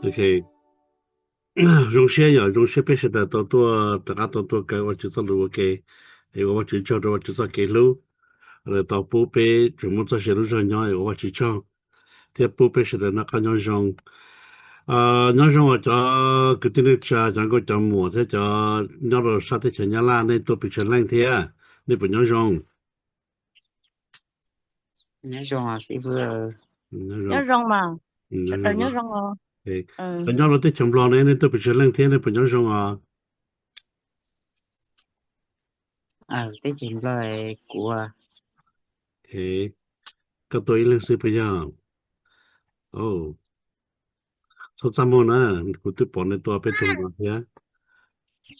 Ok, zoo siab yom, zoo siab peb sawv daws tau tuaj rov qab tau tuaj kawm Vajtswv txoj lus ua ke, es ua Vajtswv tsaug rau Vajtswv txoj kev hlub, tau pub peb tseem muaj txoj sia lub zog nyob es ua Vajtswv tsaug, thiab pub peb sawv daws noj qab nyob zoo. Nyob zoo os cov kwv tij neej tsa, cov nkauj cov muam thiab cov nyob rau sab teb chaws Nyab Laj, nej tuaj pes tsawg leej thiab, nej puas nyob zoo? Nyob zoo os xib hwb. Nyob zoo. Nyob zoo mas. Sawv daws nyob zoo os. Cov nyob rau teb chaws Nplog ne, nej tuaj pes tsawg leej thiab, nej puas nyob zoo os? Teb chaws Nplog kuv. Koj tuaj ib leeg xwb puas yog? Txhob txaj muag na, kuv twb pom nej tuaj peb tug no thiab.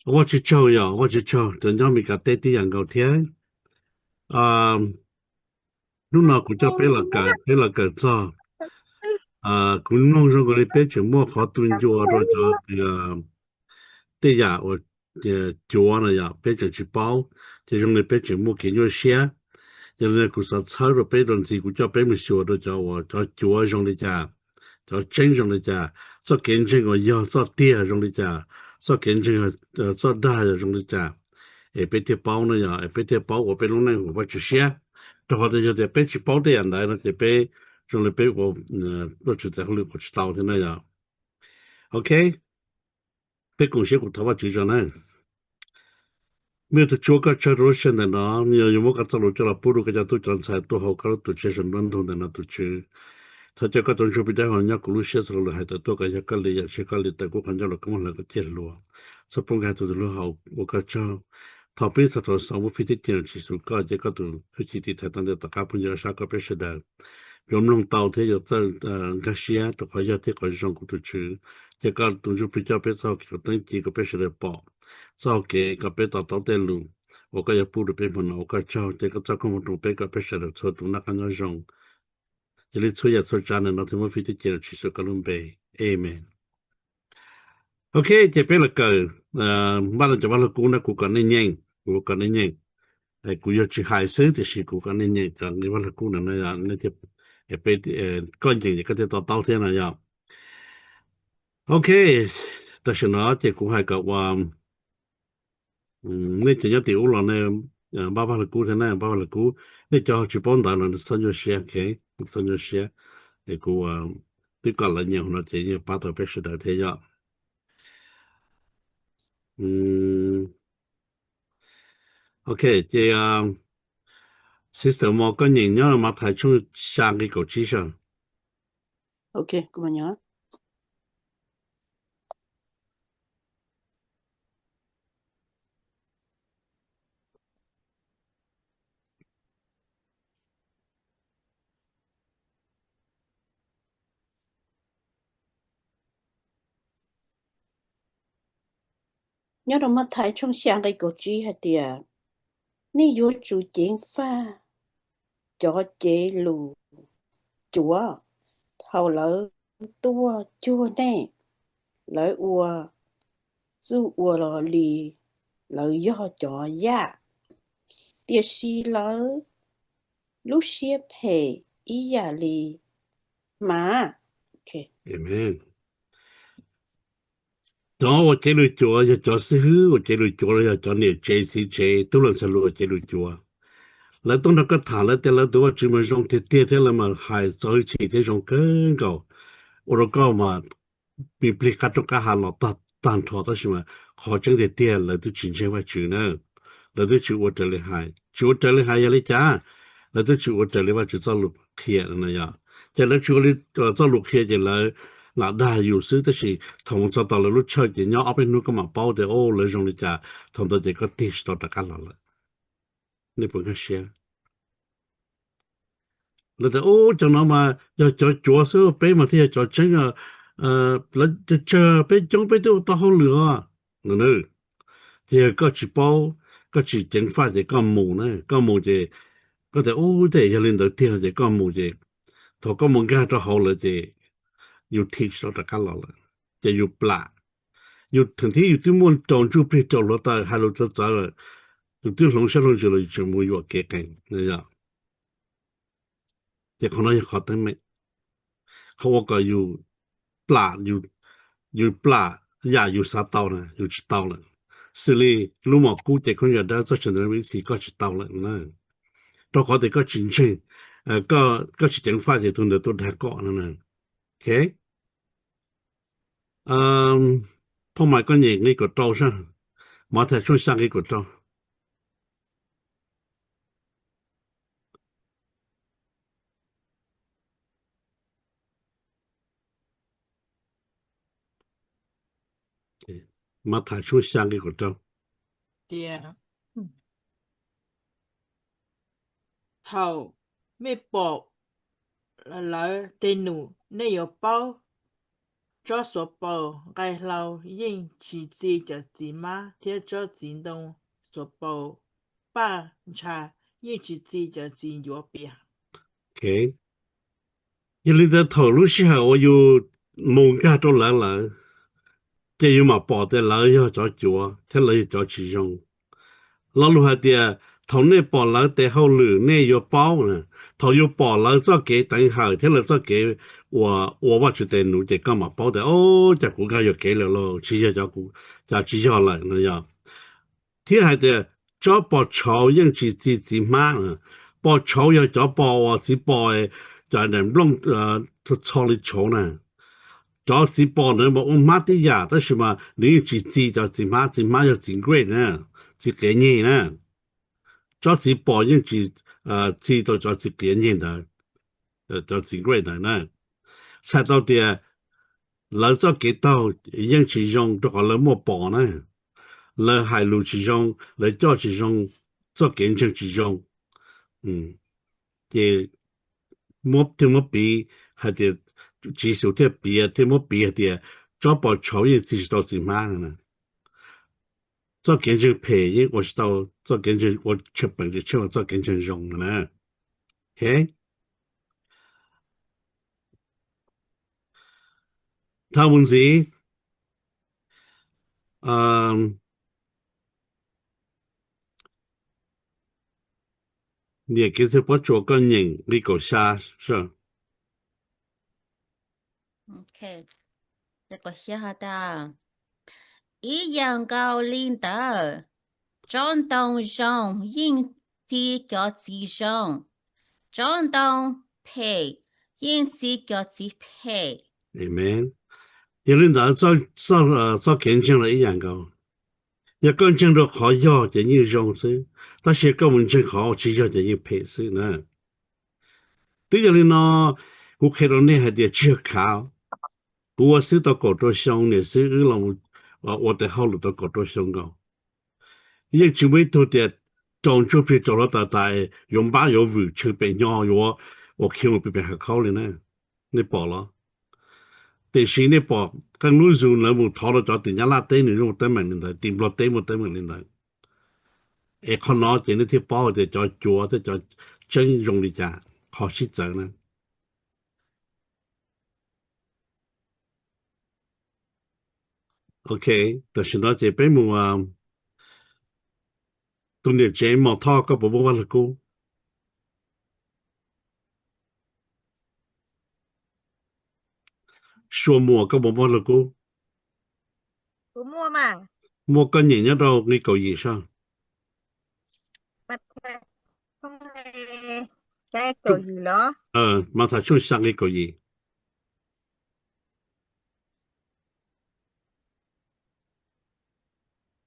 Ua Vajtswv tsaug yom, ua Vajtswv tsaug, cov nyob Meskas teb tib yam nkaus thiab. Hnub no kuv coj peb los kawm, peb los kawm txog, kuv mloog zoo nkaus li peb tseem muaj qhov tu ncua rau cov tej yam uas cuav no yom, peb tseem tsis paub, ces zoo li peb tseem muaj kev nyuaj siab. Yog li no kuv xav txhawb rau peb dua ntxiv, kuv coj peb mus xyuas rau cov uas cov cuav zoo li cas, cov tseeb zoo li cas, txoj kev ntseeg uas yog txoj tiag zoo li cas, txoj kev ntseeg txoj dag yog zoo li cas, es peb thiaj paub no yom, es peb thiaj paub ua peb lub neej haum Vajtswv siab. Rau qhov tias yog tias peb tsis paub tej yam ntawd no ces peb zoo li peb ua Vajtswv txais hauj lwm ua tsis tau thiab na yom. Ok, peb koom siab kuv thov Vajtswv tso na. Me Tub Tswv, koj tsaug rau lub sij hawm ntawm no, me nyuam yuav muab koj txoj lus coj los pub rau koj cov tub cov ntxhais tuaj hauv koj lub tuam tsev saum nruab ntug ntawm no tus Tswv. Thov coj koj tus Ntsuj Plig Dawb Huv nyob kuv lub siab txhua lo lus hais tawm tuaj kom yog koj li, yam tsiaj koj li tawm kuv qhov ncauj los koj muab hlawv koj thiaj hluas. Txhob pub nkag tus twg lub hauv, ua koj tsaug. Thov peb txog thaum xaus muab fij thiab cia Tswv Yexus koj, ces koj tus hwj chim tiv thaiv tau ntej tom qab phooj ywg sab koj peb sawv daws yuav mloog tau thiab yuav txawj nkag siab rau qhov yog thiab qhov zoo kuv tus Tswv. Ces koj tus Ntsuj Plig coj peb txoj hau kev kom teeb ci kom peb sawv daws pom txoj hau kev kom peb to taub tej lus uas koj yuav pub rau peb hmo no, ua koj tsaug. Ces koj txoj koob hmoov roos peb kom peb sawv daws txhua tus noj qab nyob zoo. Ces li txhua yam txhua tsav ntawm no thiaj muab fij thiab cia Tswv Yexus koj lub npe. Amen. Ok, ces peb los kawm npaj no cov vaj lug kub na, kuv kom nej nyeem, kuv kom nej nyeem. Kuv yog tsis hais xwb tiam sis kuv kom nej nyeem cov vaj lug kub ntawm no, peb, koj nyeem ces koj thiaj to taub thiab no yom. Ok, tam sim no ces kuv hais kom ua nej cov nyob tim ub los nej npaj vaj lug kub thiab na, npaj vaj lug kub. Nej cov tsis paub ntawv los nej txhob nyuaj siab, txhob nyuaj siab. Es kuv twb kom lawv nyeem no ces yeej pab tau peb sawv daws thiab yom. Ok, ces Sister Mo, koj nyeem nyob Mathais tshooj xya nqe kaum tsib saib. Nyob rau Mathais tshooj xya nqe kaum tsib hais tias, nej yuav tsum ceev faj cov cev lus cuav thaum lawv tuaj cuag nej. Lawv ua txuj ua li lawv yog cov yaj, tiam sis lawv lub siab phem ib yam li hma. Cov ua cev lus cuav yog cov xib hwb ua cev lus cuav los yog cov niam tsev txiv tsev tub hluas ntxhais hluas ua cev lus cuav. Lawv tuaj nrog koj tham, lawv tias lawv tus Vajtswv mas zoo tiag tiag thiab lawv mas hais txo hwj chim thiab zoo kawg nkaus, ua rau koj mas plig plig qab roob qab hav los tag nrho, tab sis mas qhov tseeb tiag tiag lawv twb tsis ntseeg Vajtswv na. Lawv twb tsis ua raws li hais. Tsis ua raws li hais yog li cas? Lawv twb tsis ua raws li Vajtswv txoj lus qhia no yog. Ces lawv tsis ua li txoj lus qhia ces lawv lam dag yus xwb, tab sis thaum mus txog tom lawv lub church ces nyob ob peb hnub koj mam paub tias, o, lawv zoo li cas, thaum ntawd ces koj tig tsis tau rov qab los lawm. Nej puas nkag siab? Lawv tias, ub, cov no mas yog cov cuav xwb, peb mas thiaj yog cov tseeb. Lawv tsawg peb coob peb twb ua tau hauj lwm os. Ces yog koj tsis paub, koj tsis ceev faj ces koj mus na, koj mus ces koj tias, ub, tej yog li ntawd tiag ces koj mus ces thaum koj mus nkag rau hauv lawm ces yus thim tsis tau rov qab los lawm, ces yus plam. Yus theem thiab yus twb muaj rau ntsuj plig rau hluav taws hais lus txawv txawv lawm, yus twb hloov siab hloov ntsws los yus tseem mus yuam kev qees. Ces qhov no yog qhov teeb meem, qhov ua kom yus plam, yus yus plam yam yus xav tau na, yus tsis tau lawm. Xws li lub mom kub ces khaub ncaws dawb, txoj tsev ntawv ib txhis koj tsis tau lawm na, rau qhov tias koj tsis ntseeg, koj tsis ceev faj ces tus ntawd tuaj dag koj no na. Ok. Phoj Maiv, koj nyem nqi kaum rau saib, Mathais tshooj xya nqi kaum rau. Mathais tshooj xya nqi kaum rau. Tias, thaum mej pom lawv tes num, nej yuav paub tsob xuav paus nqaij hlau yeej tsis txi cov txiv hmab, thiab tsob txiv ntoo xuav paus paj ntsha yeej tsis txi cov txiv ncuav pias. Ok. Yog li ntawd thaum lub sij hawm uas yus mus nkag rau lawv lawm, ces yus mam pom tias lawv yog cov cuav thiab lawv yog cov tsis zoo. Lo lus hais tias thaum nej pom lawv tes hauj lwm nej yuav paub na, thaum yus pom lawv txoj kev teev hawm thiab lawv txoj kev ua, ua Vajtswv tes num ces koj mam paub tias, o, cas kuv nkag yuam kev lawm lauj, tsis yog cov, cas tsis yog lawm no yog. Thiab hais tias tsob pos tshauv yeej tsis txi txiv hmab. Pos tshauv yog cov pos uas txiv pos, cov daim nplooj txho li tshauv na. Cov txiv pos ntawd mas ua hmab tib yam tab sis mas nws yeej tsis txi cov txiv hmab, txiv hmab yog txiv nqaij na, txiv qiav nyeg na. Tsob txiv pos yeej tsis txi tau cov txiv qiav nyeg ntawd, cov txiv nqaij ntawd na. Txhais tau tias lawv txoj kev taug yeej tsis zoo rau qhov lawv muaj pos na, lawv hais lus tsis zoo, lawv coj tsis zoo, txoj kev ntseeg tsis zoo. Ces muab, thiaj muab piv hais tias, Tswv Yexus thiaj piav, thiaj muab piv hais tias tsob pos tshauv yeej txi tsis tau txiv hmab no na. Txoj kev ntseeg phem yeej ua tsis tau, txoj kev ntseeg ua tsheej peem tsis tsheej txoj kev ntseeg zoo no na. Ok. Dhau mus ntxiv, niam kev txwj pob tsuas, koj nyeem nqi kaum xya saib. Ib yam nkaus li ntawd, tsob ntoo zoo yeej txi cov txiv zoo, tsob ntoo phem yeej txi cov txiv phem. Amen. Yog li ntawd, txoj kev ntseeg los ib yam nkaus. Yog koj ntseeg rau qhov yog ces yeej zoo xwb, tab sis koj mus ntseeg qhov tsis yog ces yeej phem xwb na. Twb yog li no, kuv qhia rau nej hais tias tsis yog khav, kuv ua xib hwb tau kaum rau xyoo, niam xib hwb los ua tes hauj lwm tau kaum rau xyoo nkaus. Yeej tsis muaj ib tug tias rau ntsuj plig rau hluav taws tas yuav npab yuav vwm tshee pem nyo yuav ua khiv mus pem hav khaub li na. Nej pom los? Tiam sis nej pom qee lub zoo lawv mus thov rau cov tim Nyab Laj teb, nws muaj teeb meem li ntawd, tim Nplog teb muaj teeb meem li ntawd. Es qhov no ces nej thiaj paub tias cov cuav thiab cov tseeb zoo li cas, qhov sib txawv na. Ok, tam sim no ces peb mus, tus niam tsev Mos Thoj, koj puas muaj vaj lug kub? Sua Muas, koj puas muaj vaj lug kub? Muaj, koj nyeem nyob rau nqi kaum yim saib. Mathais tshooj xya nqi kaum yim.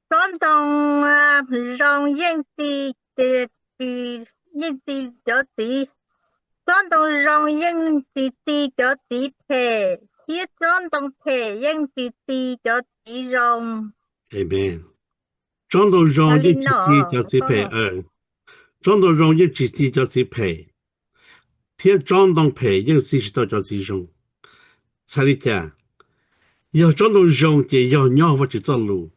Tsob ntoo zoo yeej txi, yeej txi cov txiv, tsob ntoo zoo yeej tsis txi cov txiv phem, thiab tsob ntoo phem yeej tsis txi cov txiv zoo. Amen. Tsob ntoo zoo yeej tsis txi cov txiv phem. Tsob ntoo zoo yeej tsis txi cov txiv phem, thiab tsob ntoo phem yeej txi tsis tau cov txiv zoo. Txhais li cas? Yog tsob ntoo zoo ces yog nyob Vajtswv txoj lus,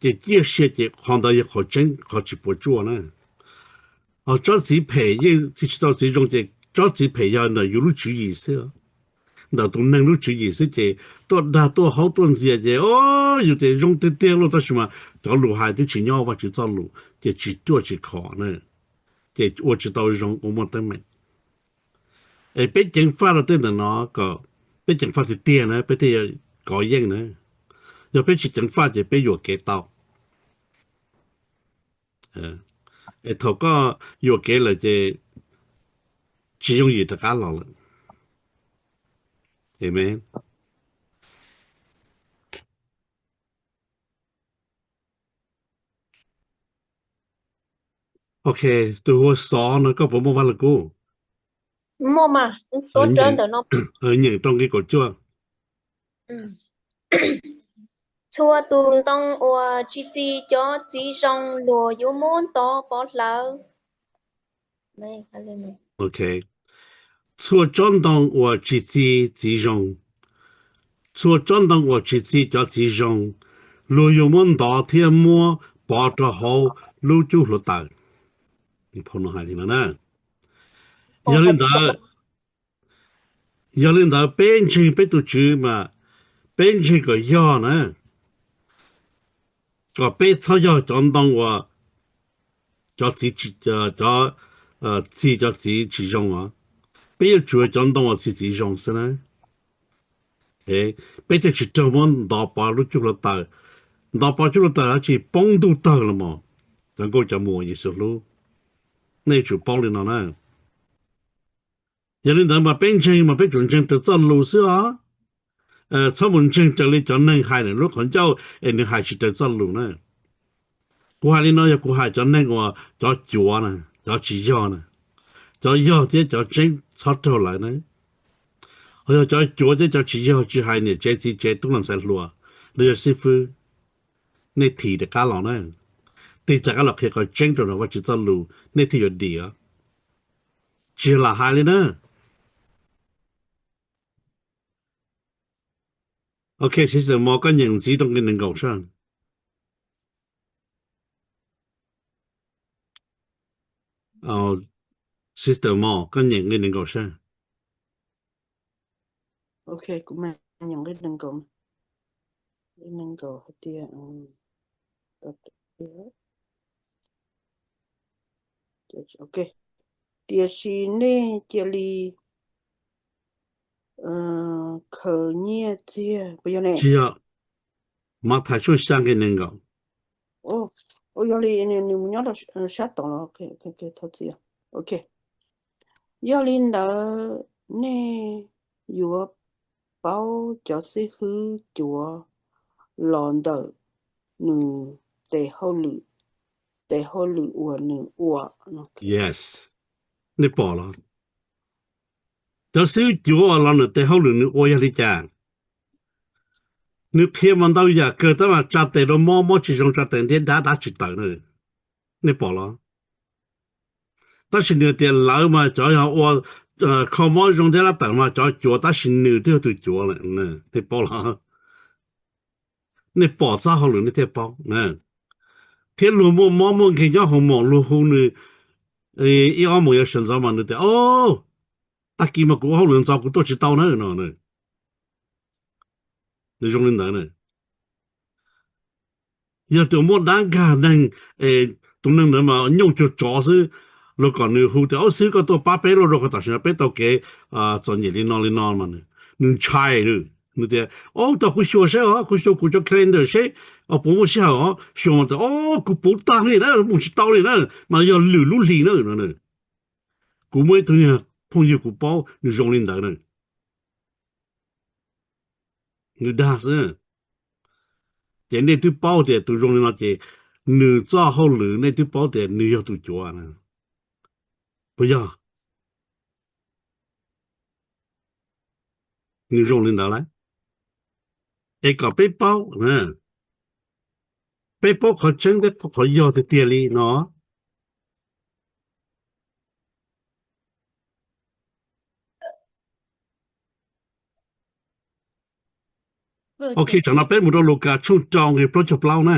ces ciaj sia ces qhov ntawd yog qhov tseeb, qhov tsis puas tsuaj na. Tsob txiv phem yeej txi tsis tau txiv zoo, ces tsob txiv phem yog ntawm yus lub tswv yim xwb, ntawm tus neeg lub tswv yim xwb, ces tuaj dag tuaj haub tuaj ntxias ces, o, yus tias zoo tiag tiag lauj, tab sis mas cov lus hais twb tsis nyob Vajtswv txoj lus, ces tsis ruaj tsis khov na, ces ua tsis tau zoo, ua muaj teeb meem. Es peb ceev faj rau tej ntawm no kom peb ceev faj tiag tiag na, peb thiaj kov yeej na. Yog peb tsis ceev faj ces peb yuam kev tau. Es thaum koj yuam kev lawm ces tsis yooj yim rov qab los lawm. Amen. Ok, tus hu ua Xov no koj puas muaj Vaj Lug Kub? Muaj mas, tuav rawv ntawm no. Nyeem rau nqi kaum cuaj. Txhua tus ntoo uas tsis txi cov txiv zoo luag yuav muab ntov pov hlawv. Txhua tsob ntoo uas tsis txi txiv zoo, txhua tsob ntoo uas tsis txi cov txiv zoo, luag yuav muab ntov thiab muab pov rau hauv lub cub hluav taws. Phau no hais li no na. Yog li ntawd, yog li ntawd peb ntseeg peb tus Tswv mas peb ntseeg kom yog na, kom peb txhob yog cov ntoo uas cov txiv tsis, cov txi cov txiv tsis zoo os. Peb yuav tsum yog cov ntoo uas txi txiv zoo xwb na. Peb thiaj tsis raug muab ntov pov lub cub hluav taws. Ntov pov cub hluav taws dab tsi? Poob ntuj tawg los mas. Cov nkauj cov muam Yexus hlub, nej yuav tsum paub li no na. Yog li ntawd mas peb ntseeg mas peb tsum ntseeg raws txoj lus xwb os. Txhob mus ntseeg raws li cov neeg hais lawv lub qhov ncauj es nws hais tsis raws txoj lus na. Kuv hais li no yog kuv hais cov neeg uas cov cuav na, cov tsis yog na. Cov yog thiab cov tseeb txhob raug lawv na. Ho yog cov cuav thiab cov tsis yog, tsis hais niam tsev txiv tsev tub hluas ntxhais hluas los yog xib fwb, nej thim rov qab los na. Tig rov qab los qhia qhov tseeb rau Vajtswv txoj lus, nej thiaj yuav dim os. Tsis lam hais li na. Ok, Sister Mo, koj nyeem ntxiv rau nqi nees nkaum saib. Sister Mo, koj nyeem nqi nees nkaum saib. Ok, kuv mam nyeem nqi nees nkaum. Nqi nees nkaum hais tias, ok, tiam sis nej cia li khaws nyiaj txiag, puas yog ne? Tsis yog, Mathais tshooj xya nqi nees nkaum. Ua yog li nws mus nyob rau sab tod los, ok, thov txim. Ok, yog li ntawd nej yuav paub cov xib hwb cuav los ntawm nws tes hauj lwm, tes hauj lwm uas nws ua. Yes, nej pom los? Cov xib hwb cuav uas los ntawm tes hauj lwm nws ua yog li cas? Nws qhia mas ntau yam kawg, tab mas tsa tes rau mob, mob tsis zoo, tsa tes ntiab dab, dab tsis tawm na. Nej pom los? Tab sis nws tias lawv mas cov yog ua kho mob zoo ntiab dab tawm mas cov cuav, tab sis nws twb yog tus cuav lawm. Nej paub los? Nej pom txoj hauj lwm nej thiaj paub. Thiab luag muaj mob muaj nkeeg nyob hauv mos luag hu nws ib ob moos yuav sawv ntxov mas nws tias, o, tag kis mas kuv ua hauj lwm ntxov kuv tuaj tsis tau na no. Nws zoo li ntawd na. Yog tus muaj dab nkag neeg, tus neeg ntawd mas nyooj cuag tsov xwb, luag kom nws hu tias, o, xib hwb koj tuaj pab peb lauj, rau qhov tam sim no peb tau kev txom nyem li no li no mas nws ntshai. Nws tias, o, tos kuv xyuas saib os, kuv xyuas kuv cov calendar seb puas muaj sij hawm os. Xyuas mas tias, o, kuv puv tag li na, mus tsis tau li na, mas yog lwm lub hlis na. Kuv muaj ib tug niag phooj ywg kuv paub nws zoo li ntawd na. Nws dag xwb. Ces nej twb paub tias tus zoo li no ces nws txoj hauj lwm nej twb paub tias nws yog tus cuav na. Puas yog? Nws zoo li ntawd lawm. Es kom peb paub, peb paub qhov tseeb thiab qhov yog tiag tiag li no. Ok, tam no peb mus rau Lukas tshooj rau nqe plaub caug plaub na.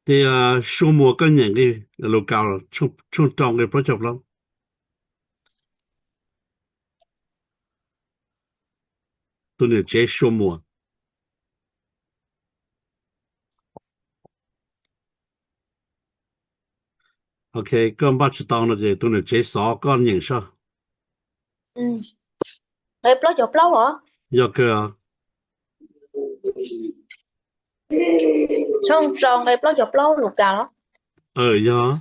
Tias Sua Muas koj nyeem nqe, Lukas tshooj rau nqe plaub caug plaub. Tus niam tsev Sua Muas. Ok, koj npaj tsis tau no ces tus niam tsev Xov koj nyeem soj. Nqe plaub caug plaub os? Yog kawg. Tshooj rau nqe plaub caug plaub Lukas los? Yog.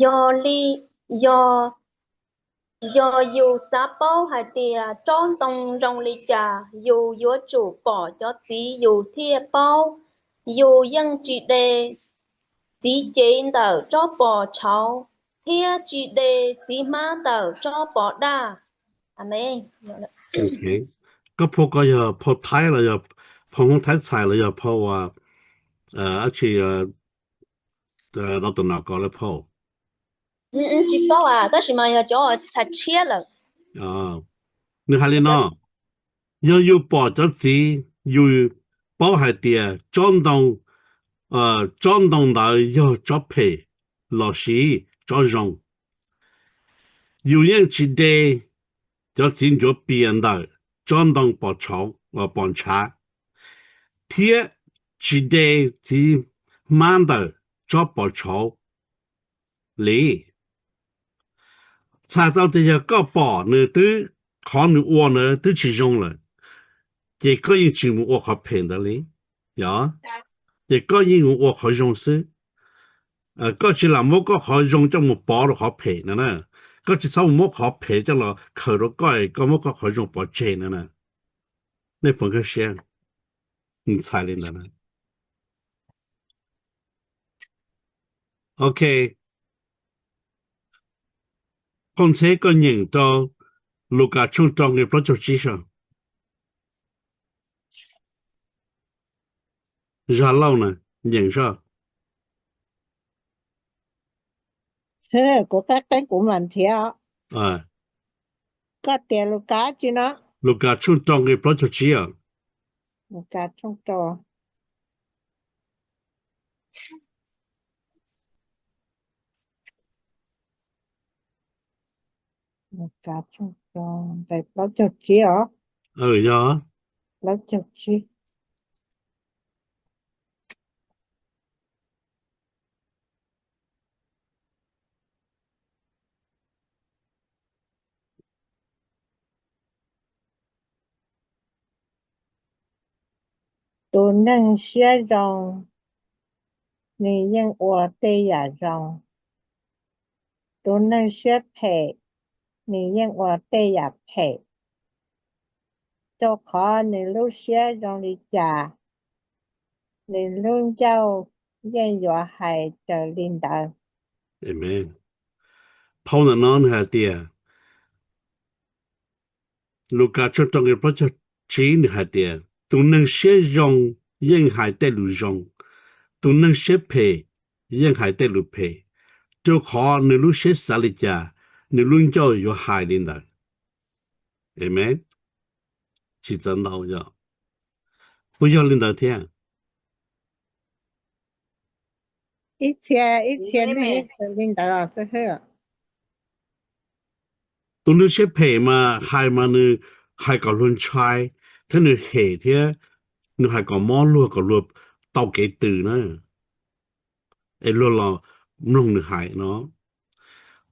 Yog li, yog, yog yus xav paub hais tias tsob ntoo zoo li cas, yus yuav tsum pom cov txiv yus thiaj paub. Yus yeej tsis de txiv cev ntawm tsob pos tshauv, thiab tsis de txiv hmab ntawm tsob pos daj. Amees. Koj phau ko yog phau Thaib los yog phau Hmoob Thaib txhais los yog phau dab tsi? Tsis paub, tab sis mas yog cov txhais tshiab lawm. Nws hais li no, yog yus pom cov txiv, yus paub hais tias tsob ntoo, tsob ntoo ntawd yog tsob phem lossis tsob zoo. Yus yeej tsis de cov txiv ncuav pias ntawm tsob ntoo pos tshauv, pos ntshav, thiab tsis de txiv hmab ntawm tsob pos tshauv li. Txhais tau tias yog koj pom nws twb, qhov nws ua ntawd twb tsis zoo lawm, ces koj yeej tsis mus ua qhov phem ntawd li. Yog, ces koj yeej mus ua qhov zoo xwb. Koj tsis lam muab koj qhov zoo coj mus pov rau qhov phem no na. Koj tsis txhob mus muab qhov phem coj los khaws rau koj, koj muab koj qhov zoo pov tseg no na. Nej puas nkag siab? Nws txhais li ntawd na. Ok. Phauj Ntxheb, koj nyeem rau Lukas tshooj rau nqe plaub caug tsib soj. Zaj Lauj na, nyeem soj. Kuv qab qeeb kuv mam nrhiav. Koj tias Lukas tsi no? Lukas tshooj rau nqe plaub caug tsib os. Lukas tshooj rau. Lukas tshooj rau nqe plaub caug tsib os. Yog. Plaub caug tsib. Tus neeg siab zoo, nws yeej ua tej yam zoo. Tus neeg siab phem, nws yeej ua tej yam phem, rau qhov nws lub siab zoo li cas, nws lub ncauj yeej yuav hais raws li ntawd. Amen. Phau ntawm no nws hais tias, Lukas tshooj rau nqe plaub caug tsib nws hais tias, tus neeg siab zoo yeej hais tej lus zoo, tus neeg siab phem yeej hais tej lus phem, rau qhov nws lub siab xav li cas, nws lub ncauj yuav hais li ntawd. Amen. Tsis txawv ntau yog, puas yog li ntawd thiab? Ib txhia ib txhia neeg li ntawd os. Tus neeg siab phem mas hais mas nws hais kom luag ntshai, thiab nws hem thiab, nws hais kom mob luag kom luag tau kev tws na, es luag los mloog nws hais no.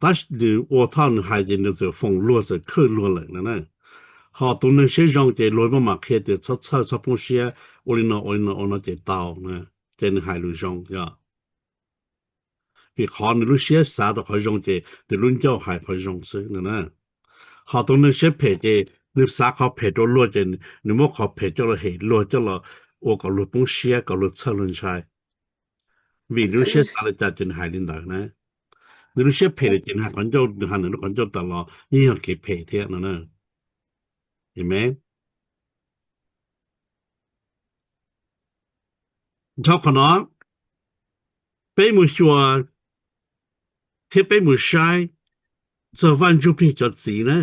Tab sis nws ua thoj nws hais ces nws txawm foom luag txawm khwj luag lawm no na. Ho tus neeg siab zoo ces luag maj mam qhia tias txhob txhawj txhob poob siab, ua li no ua li no ua no ces tau na, ces nws hais lus zoo yog. Vim qhov nws lub siab xav tau qhov zoo ces nws lub ncauj hais qhov zoo xwb no na. Ho tus neeg siab phem ces nws xav qhov phem rau luag ces nws muab qhov phem coj los hem luag, coj los ua kom luag poob siab, kom luag txhawj luag ntshai. Vim nws lub siab xav li cas ces nws hais li ntawd na. Nws lub siab phem lawm ces nws hais qhov ncauj, nws hais nws lub qhov ncauj tas los yeej yog kev phem thiab no na. Amen. Dhau qhov no, peb mus xyuas thiab peb mus saib txog Vaj Ntsuj Plig cov txiv na.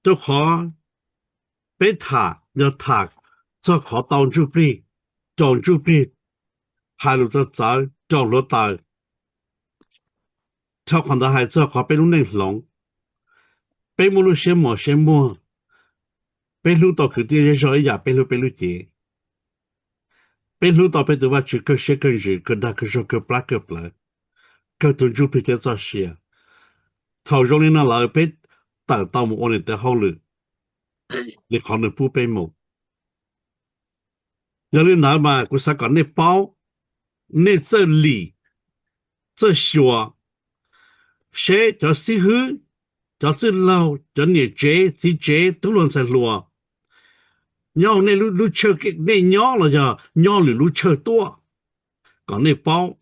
Rau qhov peb tham yog tham txog qhov tau ntsuj plig, raug ntsuj plig, hais lus txawv txawv, raug hluav taws. Dhau qhov ntawd hais txog qhov peb lub neej hloov, peb muaj lub siab mos siab muag, peb hlub tau kwv tij zej zog ib yam peb hlub peb lub cev, peb hlub tau peb tus Vajtswv kawg siab kawg ntsws, kawg dag kawg zog, kawg plab kawg plawv, kawg tus ntsuj plig thiab txoj sia. Thaum zoo li no lawm peb tawm tau mus ua niam tais hauj lwm li qhov nws pub peb mus. Yog li ntawd mas kuv xav kom nej paub, nej txawj lim, txawj xyuas, seb cov xib hwb, cov txwj laug, cov niam tsev, txiv tsev, tub hluas ntxhais hluas, nyob hauv nej lub, lub chaw nej nyob los yog nyob lwm lub chaw tuaj, kom nej paub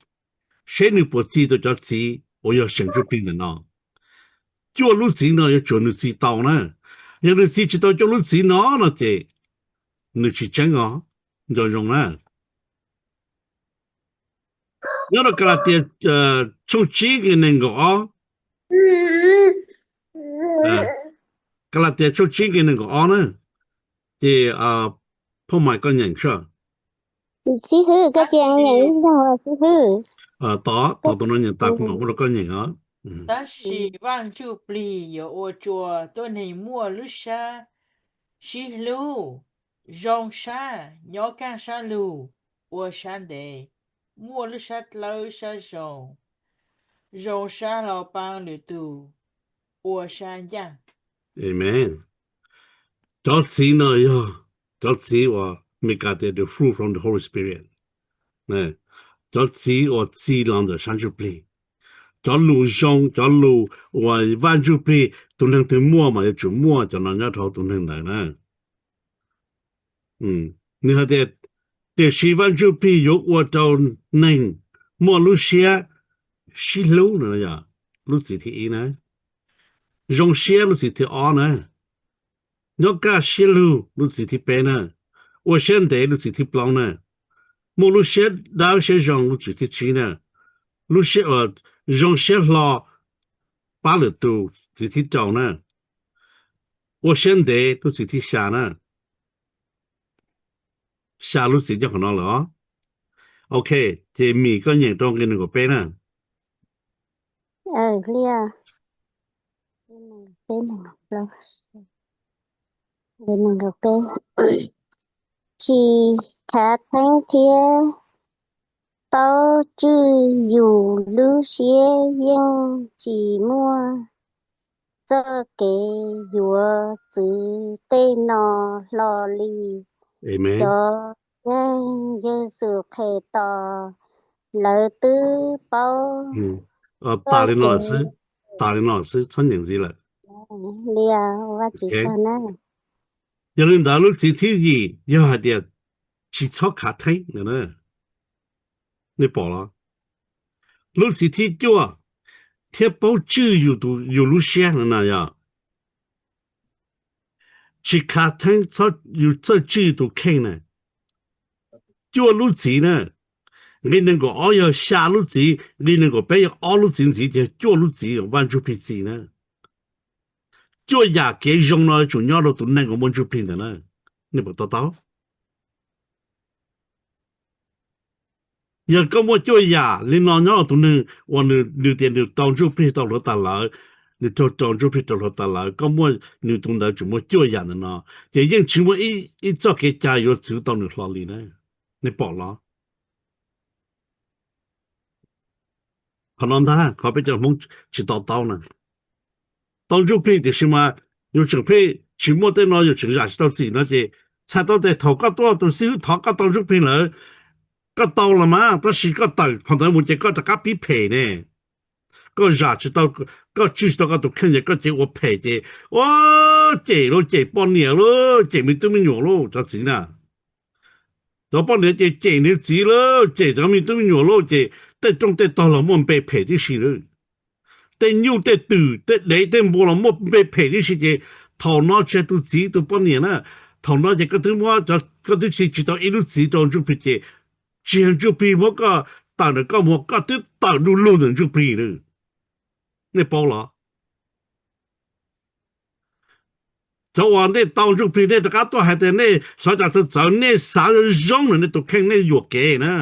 seb nws puas txi rau cov txiv uas yog seem ntsuj plig ntawm no. Cuaj lub txiv no yuav tsum nws txi tau na. Yog nws txi tsis tau cuaj lub txiv no no ces nws tsis tseeb os. Nco ntsoov na. Nyob rau Kalatias tshooj tsib nqe nees nkaum ob, Kalatias tshooj tsib nqe nees nkaum ob na, ces phauj Maiv koj nyeem soj. Xib hwb, koj cia nyeem ib zaug xib hwb. Tos, tos tus no nyeem tas kuv mam muab rau koj nyeem os. Tab sis Vaj Ntsuj Plig yuav ua rua tuab neeg muaj lub sab sib hlub, zoo sab, nyob kaj sab lug, ua sab ntev, muaj lub sab dlawb sab zoo, zoo sab hlo paab lwm tug, ua sab ncaaj. Amen. Cov txiv no yog cov txiv uas Meskas tias the fruit from the Holy Spirit. Cov txiv uas txi los ntawm sab ntsuj plig. Cov lus zoo, cov lus uas Vaj Ntsuj Plig tus neeg twg muaj mas yuav tsum muaj cov no nyob rau hauv tus neeg ntawd na. Nws hais tias, tiam sis Vaj Ntsuj Plig yuav ua rau neeg muaj lub siab sib hlub no, lub txiv thib ib na. Zoo siab lub txiv thib ob na. Nyob kaj siab lug lub txiv thib peb na. Ua siab ntev lub txiv thib plaub na. Muaj lub siab dawb siab zoo lub txiv thib tsib na. Lub siab, zoo siab hlo pab lwm tus txiv thib rau na. Ua siab ntev lub txiv thib xya na. Xya lub txiv nyob qhov no lawm os. Ok, ces Mim koj nyeem rau nqe nees nkaum peb na. Tsis khav theeb thiab paub tswj yus lub siab yeej tsis muaj txoj kev yuav txwv tej no hlo li. Cov neeg Yexus Khetos lawv twb paub txoj kev li. Vaj Tswv tag na. Yog li ntawd lub txiv thib yim yog hais tias tsis txhob khav theeb. Nej pom los? Lub txiv thib cuaj, thiab paub tswj yus lub siab no na yog tsis khav theeb, yus txawj tswj yus tus kheej na. Cuaj lub txiv na, nqe nees nkaum ob yog xya lub txiv, nqe nees nkaum peb yog ob lub txiv ntxiv, ces yog cuaj lub txiv Vaj Ntsuj Plig txi na. Cuaj yam kev zoo no yuav tsum nyob rau tus neeg uas muaj ntsuj plig ntawd na. Nej puas to taub? Yog koj muaj cuaj yam li no nyob rau tus neeg uas nws tias nws tau ntsuj plig tau hluav taws lawm, nws raug rau ntsuj plig rau hluav taws lawm, koj muaj, nws tus ntawd tseem muaj cuaj yam ntawm no, ces yeej tsis muaj ib txoj kev cai yuav txwv tau nws hlo li na. Nej pom los? Qhov no ntag qhov peb cov Hmoob tsis to taub na. Tau ntsuj plig tiam sis mas yus tseem pheej tsis muaj tej no, yus tseem zam tsis tau txim no ces txhais tau tias thaum koj tuaj tus xib hwb thov koj tau ntsuj plig lawm, koj tau los mas, tab sis koj tawm qhov ntawd mus ces koj rov qab pib phem ne. Koj zam tsis tau, koj tswj tsis tau koj tus kheej ces koj cia li ua phem ces, ua, cem lauj, cem poj niam lauj, cem me tub me nyuam lauj, cov txiv na. Cov poj niam ces cem nws txiv lauj, cem cov me tub me nyuam lauj, ces tej rooj tej tog los muaj npe phem tib si lawm. Tej nyuj tej twm tej dev tej npua los muaj npe phem tib si ces thaum no tsis yog tus txiv tus poj niam na, thaum no ces koj twb muab, koj twb txi tsis tau ib lub txiv rau ntsuj plig ces tsis yog ntsuj plig muab koj tawm ntawm koj mus, koj twb tawm du lug ntawm ntsuj plig lawm. Nej paub los? Cov uas nej tau ntsuj plig nej rov qab tuaj hais tias nej xyov cas txawv txawv, nej xav zoo zoo na, nej tus kheej nej yuam kev na.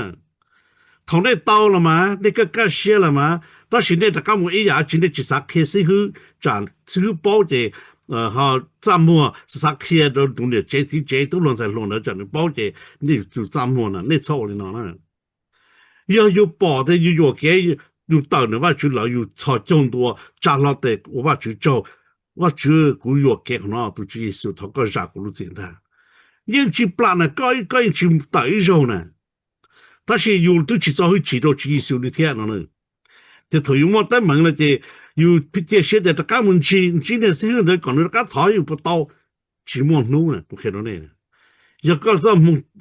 Thaum nej tau los mas nej kaj kaj siab los mas, tab sis nej rov qab mus ib yam tsis, nej tsis xav qhia xib hwb, tsam xib hwb paub ces ho txaj muag, xav qhia rau tus niam tsev txiv tsev tub hluas ntxhais hluas ntawd tsam nws paub ces nej yuav tsum txaj muag na, nej txhob ua li no na. Yog yus pom tias yus yuam kev, yus tawm ntawm Vajtswv lawm, yus txhos caug ntua tsa hlo tes ua Vajtswv tsaug. Vajtswv, kuv yuam kev qhov no, tus Tswv Yexus thov koj zam kuv lub txim ntag. Yeej tsis plam na, koj, koj yeej tsis tawm ib zaug na. Tab sis yus twb tsis txo hwj chim rau Tswv Yexus li thiab no. Ces thaum yus muaj teeb meem no ces yus cia siab tias rov qab mus ntsib, ntsib niag xib hwb ntawd kom nws rov qab thov yus puas tau. Tsis muaj hnub na, kuv qhia rau nej. Yog koj,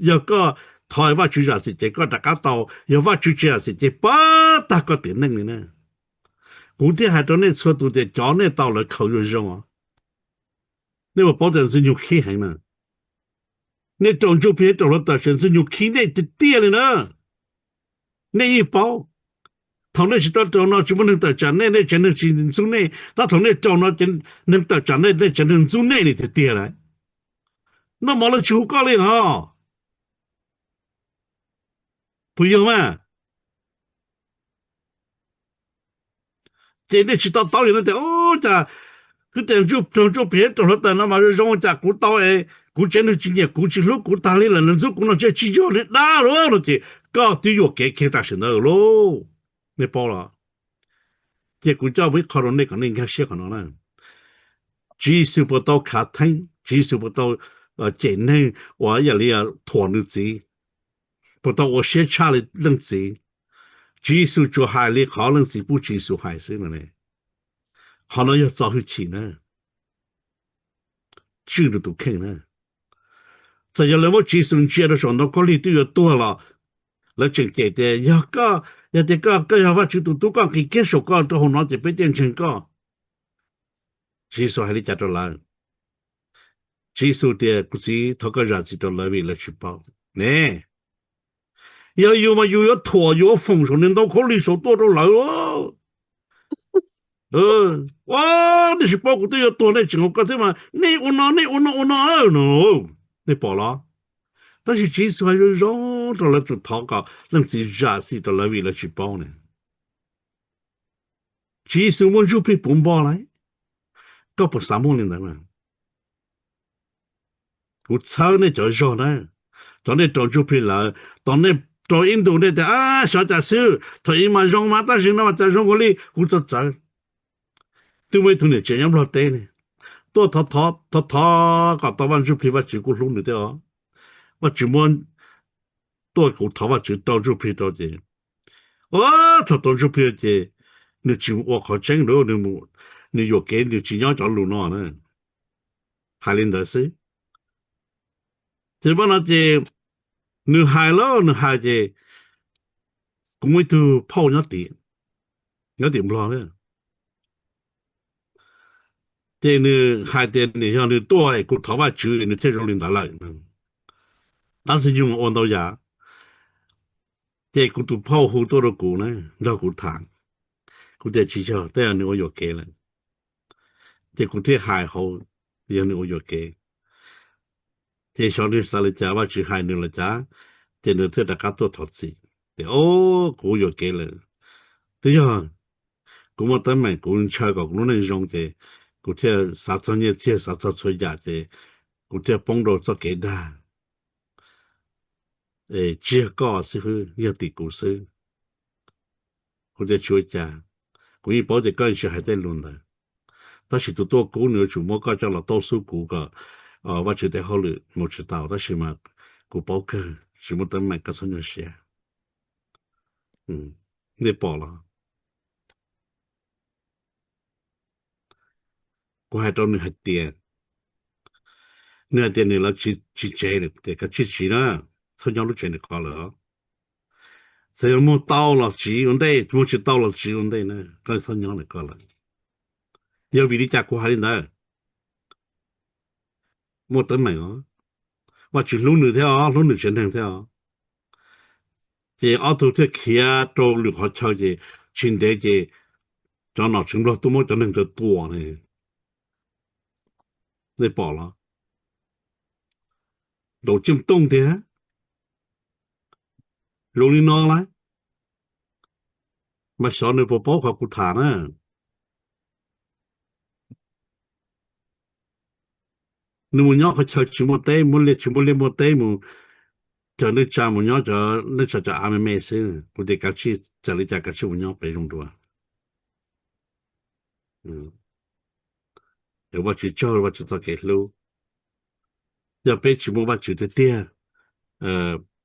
yog koj thov Vajtswv zam txim ces koj rov qab tau, yog Vajtswv tsis zam txim ces pab tag koj tiam neej li na. Kuv thiaj hais rau nej txhua tus tias cov nej tau lawv khaws yuav zoo os. Nej puas paub tias Ntxwg Nyoog khib heev na? Nej raug ntsuj plig, raug hluav taws, Ntxwg Nyoog khib nej tiag tiag li na. Nej yeej paub, thaum nej tsis tau raug no tsis muaj neeg tawm tsam nej, nej tsev neeg tsis ntxub nej, tab thaum nej raug no ces neeg tawm tsam nej, nej tsev neeg ntxub nej li tiag tiag lawm. Noj mov lawv tsis hu koj li hos. Puas yog mas? Ces nej tsis to taub li no tias, cas kwv tij raug ntsuj plig raug hluav taws no mas zoo zoo, cas kuv tau es kuv tsev neeg tsis nyiam kuv, tsis hlub kuv tag li lawm, nws ntxub kuv no, ntshe tsis yog li dab lauj no ces koj twb yuam kev kiag tam sim ntawd lauj. Nej paub los? Ces kuv coj mus ib qho rau nej kom nej nkag siab qhov no na. Tswv Yexus puas tau khav theeb? Tswv Yexus puas tau cem neeg uas ib yam li thuam nws txiv? Puas tau ua siab tshaj li leej txiv? Tswv Yexus tsuas hais li qhov leej txiv pub Tswv Yexus hais xwb no ne. Qhov no yog txo hwj chim na, tswj nws tus kheej na. Txawm yog lawv muab Tswv Yexus ntsia rau saum ntoo khaub lig twb yuav tuag los lawv tseem cem tias, yog koj, yog tias koj, koj yog Vajtswv tus tub, koj nqis kiag saum koj rau hauv no ces peb thiaj ntseeg koj. Tswv Yexus hais li cas rau lawv? Tswv Yexus tias, kuv txiv, thov koj zam txim rau lawv vim lawv tsis paub ne. Yog yus mas yus yuav thuam, yus yuav foom saum niag ntoo khaub lig saud tuaj rau lawv. Ua, nej tsis paub kuv twb yuav tuag nej tseem ua koj thiab mas nej ua no, nej ua no, ua no no. Nej pom los? Tab sis Tswv Yexus hais zoo zoo rau lawv, tsuas thov kom leej txiv zam txim rau lawv vim lawv tsis paub ne. Tswv Yexus muaj ntsuj plig puv npo lawm, koj puas xav muaj li ntawd mas? Kuv txhawb nej cov zog na, cov nej raug ntsuj plig lawm, tos nej raug ib ntus nej tias, xyov cas xwb, thaum ub mas zoo mas tab sis no mas cas zoo ua li, kuv txawv txawv. Twb muaj ib tug niam tsev nyob Nplog teb ne, tuaj thov thov kom tau Vaj Ntsuj Plig, Vajtswv kuj hlub nws thiab os. Vajtswv muab, tuaj kuv thov Vajtswv rau Ntsuj Plig rau ces, thaum tau Ntsuj Plig ces nws tsis ua qhov tseeb lawm, nws yuam kev, nws tsis nyob cov lus no na. Hais li ntawd xwb. Ces pab no ces nws hais los nws hais ces kuv muaj ib tug phauj nyob tim, nyob tim Nplog na, ces nws hais tias nws, yog nws tuaj es kuv thov Vajtswv nws thiaj zoo li ntawd lawm. Dab Ntxwg Nyoog ua ntau yam. Ces kuv tus phauj hu tuaj rau kuv na, nrog kuv tham. Kuv tias tsis yog, tej zaum nws ua yuam kev lawm. Ces kuv thiaj hais hauv, yog nws ua yuam kev. Ces xyov nws xav li cas, Vajtswv hais nws los cas, ces nws thiaj rov qab tuaj thov txim tias, o, kuv ua yuam kev lawm. Twb yog kuv muaj teeb meem, kuv ntshaw kom kuv lub neej zoo ces kuv thiaj xav txog nyiaj txiag, xav txog txhua yam ces kuv thiaj poob rau txoj kev dag. Es tsis yog koj xwb, yog tim kuv xwb. Kuv tias tsis ua cas, kuv yeej paub tias koj yeej tsis hais tej lus ntawd. Tab sis tus tuaj kub nws yuav tsum muab koj coj los taub xub kuv kom Vajtswv tej hauj lwm mus tsis tau, tab sis mas kuv paub kawg, tsis muaj teeb meem, koj txhob nyuaj siab. Nej pom los? Kuv hais rau nws hais tias, nws hais tias nws lawv tsis tsev, tias koj tsis tsev na, txhob nyob lub tsev ntawm ko lawm. Txawm yog muag tau los tsiv ua ntej, muag tsis tau los tsiv ua ntej na, koj txhob nyob ntawm ko lawm. Yog vim li cas kuv hais li ntawd? Muaj teeb meem os, Vajtswv hlub nws thiab os, hlub nws tsev neeg thiab os. Ces ob tug thiaj khiav rau lwm qhov chaw ces tsis ntev ces cov nom tswv Nplog tuaj muab cov neeg ntawd tua ne. Nej pom los? Ntaus ciaj tooj tiag, zoo li no lawm. Mas xyov nws puas paub qhov kuv tham na. Nws mus nyob qhov chaw tsis muaj teb, muaj liaj tsis muaj liaj muaj teb mus, Cov neej tsa mus nyob cov neej tsa cov av me me xwb, kuv tias kav tsij txawm li cas kav tsij mus nyob pem zoo dua. Es Vajtswv tsaug, Vajtswv txoj kev hlub. Yog peb tsis muaj Vajtswv tiag tiag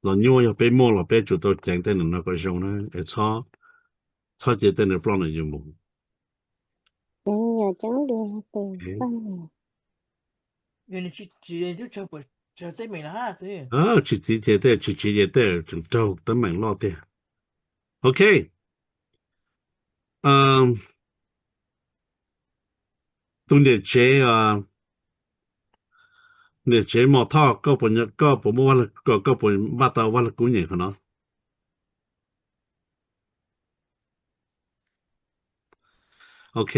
los nyuaj, yog peb muaj los peb tsum tau ceev tej num no kom zoo na, es txhob, txhob cia tej num ploj num yus mus. Tsis txiv ces tej, tsis txiv ces tej tseem raug teeb meem loj tiag. Ok. Tus niam tsev, niam tsev Mos Thoj, koj puas muaj, koj puas npaj tau Vaj Lug Kub nyeem qhov no? Ok.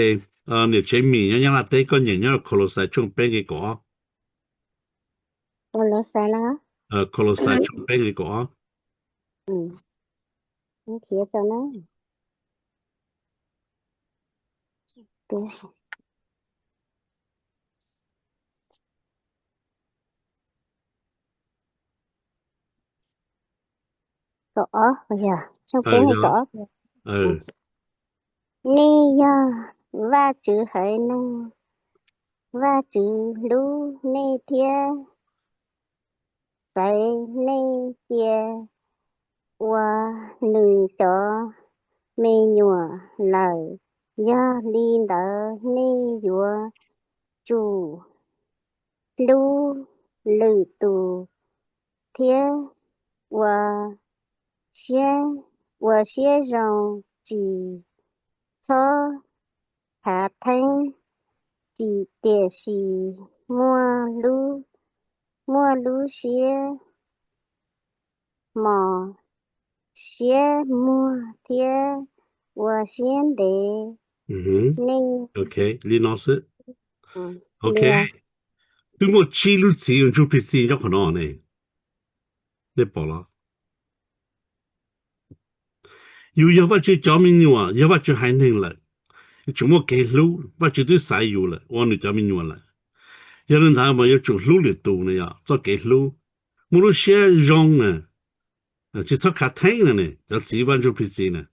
Niam tsev Mim nyob Nyab Laj teb, koj nyeem nyob Kolosais tshooj peb nqe kaum ob. Kolosais tshooj peb nqe kaum ob. Nej yog Vajtswv haiv neeg. Vajtswv hlub nej thiab xaiv nej cia ua nws cov me nyuam lawm. Yog li ntawd nej yuav tsum hlub lwm tus thiab ua siab, ua siab zoo, tsis txhob khav theeb, tiam sis muaj lub, muaj lub siab mos, siab muag thiab ua siab ntev. Nej, li no xwb. Ok. Twb muaj tsib lub txiv uas ntsuj plig txi nyob qhov no ne. Nej pom los? Yus yog Vajtswv cov me nyuam, yog Vajtswv haiv neeg lawm, yuav tsum muaj kev hlub. Vajtswv twb xaiv yus lawm ua nws cov me nyuam lawm. Yog li ntawd mas yuav tsum hlub lwm tus na, yog txoj kev hlub, muaj lub siab zoo na, tsis txhob khav theeb no ne, cov txiv Vaj Ntsuj Plig Txiv na.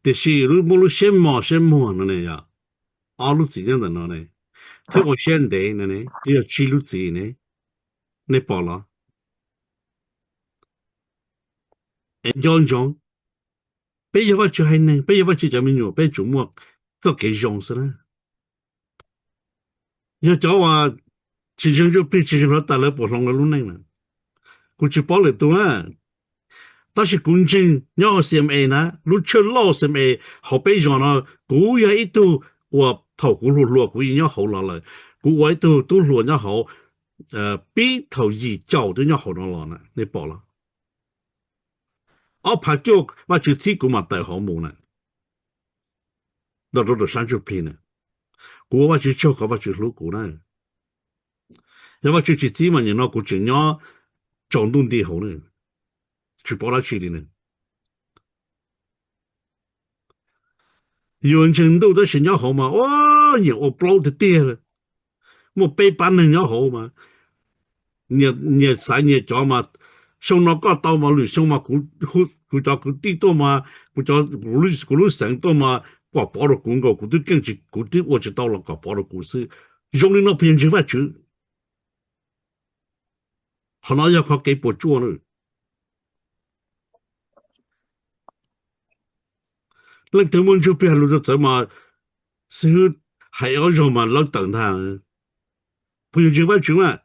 Tiam sis muaj lub siab mos siab muag no ne, yog ob lub txiv nyob ntawm no ne, thiab ua siab ntev no ne, twb yog tsib lub txiv ne. Nej pom los? Es nco ntsoov, peb yog Vajtswv haiv neeg, peb yog Vajtswv cov me nyuam, peb tsum muaj txoj kev zoo xwb na. Yog cov uas tsis ntseeg Ntsuj Plig, tsis ntseeg Hluav Taws, lawv puas hloov lawv lub neej na? Kuv tsis paub lwm tus na, tab sis kuv ntseeg nyob hauv C M A na, lub tshaj loj C M A hauv peb zos no, kuv yog ib tug uas thaum kuv hluas hluas kuv yeej nyob hauv los lawm, kuv ua ib tug tub hluas nyob hauv, pib thaum yim caum twb nyob hauv no los na, nej pom los? Ob phav cuaj Vajtswv txib kuv mam tawm hauv mus na, nrog rau sab Ntsuj Plig na. Kuv ua Vajtswv tsaug qhov Vajtswv hlub kuv na. Yog Vajtswv tsis txib mas nim no kuv tseem nyob tsaus ntuj nti hauv na, tsis paub dab tsi li na. Yus ntseeg ntuj tab sis nyob hauv mas ua nyiam ua plaub tiag tiag. Muaj peb pab neeg nyob hauv mas nyias xaiv nyias cov mas, xyoo no koj tau mas lwm xyoo mas kuv cov kwv tij tuaj mas, kuv, kuv lub xeev tuaj mas kom pov rau kuv nkaus, kuv twb keej tsis, kuv twb ua tsis tau los kom pov rau kuv xwb. Zoo li no puas yog ntseeg Vajtswv? Qhov no yog qhov kev puas tsuaj na. Leej twg muaj Ntsuj Plig hais lus rau txawv mas xib hwb hais ob zaug mas lawb tawm ntag. Puas yog ntseeg Vajtswv mas?